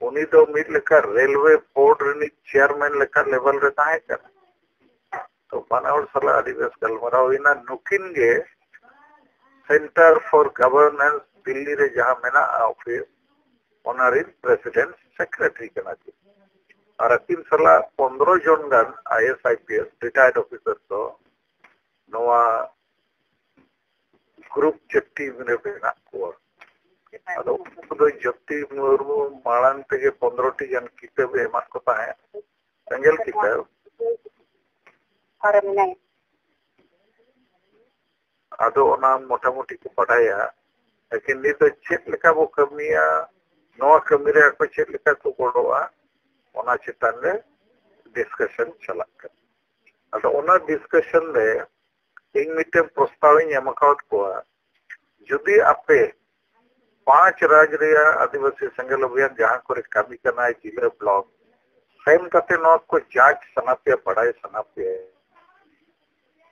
ᱩᱱᱤ ᱫᱚ ᱢᱤᱫ ᱞᱮᱠᱟ ᱨᱮᱞᱣᱮ ᱵᱳᱨᱰ ᱨᱤᱱᱤᱡ ᱪᱮᱭᱟᱨᱢᱮᱱ ᱞᱮᱠᱟ ᱞᱮᱵᱮᱞ ᱨᱮ ᱛᱟᱦᱮᱸ ᱠᱟᱱᱟ᱾ ᱛᱚ ᱵᱟᱱᱟ ᱦᱚᱲ ᱥᱟᱞᱟᱜ ᱟᱹᱰᱤ ᱵᱮᱥ ᱜᱟᱞᱢᱟᱨᱟᱣ ᱦᱩᱭᱱᱟ᱾ ᱱᱩᱠᱤᱱ ᱜᱮ ᱥᱮᱱᱴᱟᱨ ᱯᱷᱚᱨ ᱜᱚᱵᱷᱚᱨᱱᱮᱱᱥ ᱫᱤᱞᱞᱤ ᱨᱮ ᱡᱟᱦᱟᱸ ᱢᱮᱱᱟᱜᱼᱟ ᱚᱯᱷᱤᱥ, ᱚᱱᱟ ᱨᱤᱱ ᱯᱨᱮᱥᱤᱰᱮᱱᱴ ᱥᱮᱠᱨᱮᱴᱟᱨᱤ ᱠᱟᱱᱟ ᱠᱤᱱ᱾ ᱟᱨ ᱟᱹᱠᱤᱱ ᱥᱟᱞᱟᱜ ᱯᱚᱱᱫᱽᱨᱚ ᱡᱚᱱ ᱜᱟᱱ I A S, I P S retired officer ᱫᱚ ᱱᱚᱣᱟ ᱜᱨᱩᱯ ᱪᱮ ᱴᱤᱢ ᱨᱮ ᱢᱮᱱᱟᱜ ᱠᱚᱣᱟ᱾ ᱟᱫᱚ ᱩᱱᱠᱩ ᱫᱚ ᱡᱳᱛᱤ ᱢᱩᱨᱢᱩ ᱢᱟᱲᱟᱝ ᱛᱮᱜᱮ ᱯᱚᱱᱫᱽᱨᱚ ᱴᱤ ᱜᱟᱱ ᱠᱤᱛᱟᱹᱵ ᱮ ᱮᱢᱟᱫ ᱠᱚ ᱛᱟᱦᱮᱸᱫ, ᱥᱮᱸᱜᱮᱞ ᱠᱤᱛᱟᱹᱵ᱾ ᱚᱠᱟᱨᱮ ᱢᱮᱱᱟᱭᱟ? ᱟᱫᱚ ᱚᱱᱟ ᱢᱚᱴᱟᱢᱩᱴᱤ ᱠᱚ ᱵᱟᱰᱟᱭᱟ᱾ ᱞᱮᱠᱤᱱ ᱱᱤᱛ ᱫᱚ ᱪᱮᱫ ᱞᱮᱠᱟ ᱵᱚ ᱠᱟᱹᱢᱤᱭᱟ, ᱱᱚᱣᱟ ᱠᱟᱹᱢᱤ ᱨᱮ ᱟᱠᱚ ᱪᱮᱫ ᱞᱮᱠᱟ ᱠᱚ ᱜᱚᱲᱚᱜᱼᱟ, ᱚᱱᱟ ᱪᱮᱛᱟᱱ ᱨᱮ ᱰᱤᱥᱠᱟᱥᱚᱱ ᱪᱟᱞᱟᱜ ᱠᱟᱱᱟ᱾ ᱟᱫᱚ ᱚᱱᱟ ᱰᱤᱥᱠᱟᱥᱚᱱ ᱨᱮ ᱤᱧ ᱢᱤᱫᱴᱮᱱ ᱯᱨᱚᱥᱛᱟᱵ ᱤᱧ ᱮᱢ ᱟᱠᱟᱣᱟᱫ ᱠᱚᱣᱟ, ᱡᱩᱫᱤ ᱟᱯᱮ ᱯᱟᱸᱪ ᱨᱟᱡᱽ ᱨᱮᱭᱟᱜ ᱟᱹᱫᱤᱵᱟᱹᱥᱤ ᱥᱮᱸᱜᱮᱞ ᱚᱵᱷᱤᱭᱟᱱ ᱡᱟᱦᱟᱸ ᱠᱚᱨᱮ ᱠᱟᱹᱢᱤ ᱠᱟᱱᱟᱭ, ᱡᱤᱞᱟᱹ ᱵᱞᱚᱠ, ᱥᱮᱱ ᱠᱟᱛᱮ ᱱᱚᱣᱟ ᱠᱚ ᱡᱟᱸᱪ ᱥᱟᱱᱟ ᱯᱮᱭᱟ, ᱵᱟᱲᱟᱭ ᱥᱟᱱᱟ ᱯᱮᱭᱟ,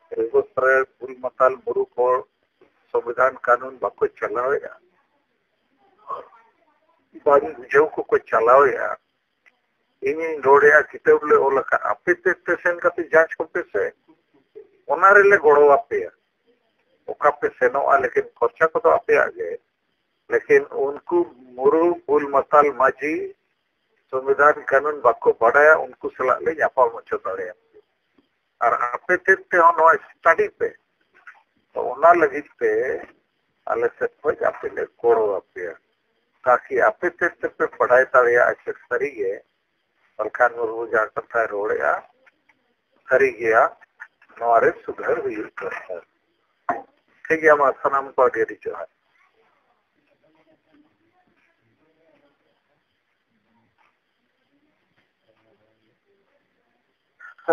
ᱵᱮᱜᱩᱥᱟᱨᱟᱭ ᱵᱷᱩᱞ ᱢᱟᱛᱟᱞ ᱢᱩᱨᱩᱠ ᱦᱚᱲ ᱥᱚᱝᱵᱤᱫᱷᱟᱱ ᱠᱟᱹᱱᱩᱱ ᱵᱟᱠᱚ ᱪᱟᱞᱟᱣᱮᱫᱼᱟ, ᱵᱟᱝ ᱵᱩᱡᱷᱟᱹᱣ ᱠᱚᱠᱚ ᱪᱟᱞᱟᱣᱮᱫᱼᱟ, ᱤᱧᱤᱧ ᱨᱚᱲᱮᱫᱼᱟ, ᱠᱤᱛᱟᱹᱵ ᱞᱮ ᱚᱞ ᱟᱠᱟᱫ, ᱟᱯᱮ ᱛᱮᱫ ᱛᱮ ᱥᱮᱱ ᱠᱟᱛᱮ ᱡᱟᱸᱪ ᱠᱚᱯᱮ ᱥᱮ, ᱚᱱᱟ ᱨᱮᱞᱮ ᱜᱚᱲᱚ ᱟᱯᱮᱭᱟ᱾ ᱚᱠᱟ ᱯᱮ ᱥᱮᱱᱚᱜᱼᱟ, ᱞᱮᱠᱤᱱ ᱠᱷᱚᱨᱪᱟ ᱠᱚᱫᱚ ᱟᱯᱮᱭᱟᱜ ᱜᱮ᱾ ᱞᱮᱠᱤᱱ ᱩᱱᱠᱩ ᱢᱩᱨᱩ ᱵᱩᱞ ᱢᱟᱛᱟᱞ ᱢᱟᱹᱡᱷᱤ ᱥᱚᱝᱵᱤᱫᱷᱟᱱ ᱠᱟᱹᱱᱩᱱ ᱵᱟᱠᱚ ᱵᱟᱰᱟᱭᱟ, ᱩᱱᱠᱩ ᱥᱟᱞᱟᱜ ᱞᱮ ᱧᱟᱯᱟᱢ ᱦᱚᱪᱚ ᱫᱟᱲᱮᱭᱟᱜᱼᱟ᱾ ᱟᱨ ᱟᱯᱮ ᱛᱮᱫ ᱛᱮᱦᱚᱸ ᱱᱚᱣᱟ ᱥᱴᱟᱰᱤ ᱯᱮ᱾ ᱛᱚ ᱚᱱᱟ ᱞᱟᱹᱜᱤᱫ ᱛᱮ ᱟᱞᱮ ᱥᱮᱫ ᱠᱷᱚᱱ ᱟᱯᱮ ᱞᱮ ᱜᱚᱲᱚ ᱟᱯᱮᱭᱟ, ᱛᱟᱠᱤ ᱟᱯᱮ ᱛᱮᱫ ᱛᱮᱯᱮ ᱵᱟᱰᱟᱭ ᱫᱟᱲᱮᱭᱟᱜᱼᱟ ᱥᱮ ᱥᱟᱹᱨᱤᱜᱮ ᱯᱟᱞᱠᱷᱟᱱ ᱢᱩᱨᱢᱩ ᱡᱟᱦᱟᱸ ᱠᱟᱛᱷᱟᱭ ᱨᱚᱲᱮᱜᱼᱟ ᱥᱟᱹᱨᱤ ᱜᱮᱭᱟ, ᱱᱚᱣᱟ ᱨᱮ ᱥᱩᱫᱷᱟᱹᱨ ᱦᱩᱭᱩᱜ ᱫᱚᱨᱠᱟᱨ᱾ ᱴᱷᱤᱠ ᱜᱮᱭᱟ, ᱢᱟ ᱥᱟᱱᱟᱢ ᱠᱚ ᱟᱹᱰᱤ ᱟᱹᱰᱤ ᱡᱚᱦᱟᱨ᱾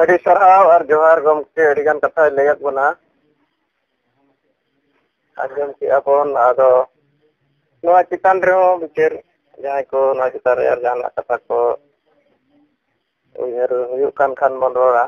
ᱟᱹᱰᱤ ᱥᱟᱨᱦᱟᱣ ᱟᱨ ᱡᱚᱦᱟᱨ ᱜᱚᱢᱠᱮ, ᱟᱹᱰᱤ ᱜᱟᱱ ᱠᱟᱛᱷᱟᱭ ᱞᱟᱹᱭᱟᱫ ᱵᱚᱱᱟ, ᱟᱸᱡᱚᱢ ᱠᱮᱜᱼᱟ ᱵᱚᱱ᱾ ᱟᱫᱚ ᱱᱚᱣᱟ ᱪᱮᱛᱟᱱ ᱨᱮᱦᱚᱸ ᱵᱤᱪᱟᱹᱨ, ᱡᱟᱦᱟᱸᱭ ᱠᱚ ᱱᱚᱣᱟ ᱪᱮᱛᱟᱱ ᱨᱮ ᱟᱨ ᱡᱟᱦᱟᱱᱟᱜ ᱠᱟᱛᱷᱟ ᱠᱚ ᱩᱭᱦᱟᱹᱨ ᱦᱩᱭᱩᱜ ᱠᱟᱱ ᱠᱷᱟᱱ ᱵᱚᱱ ᱨᱚᱲᱟ᱾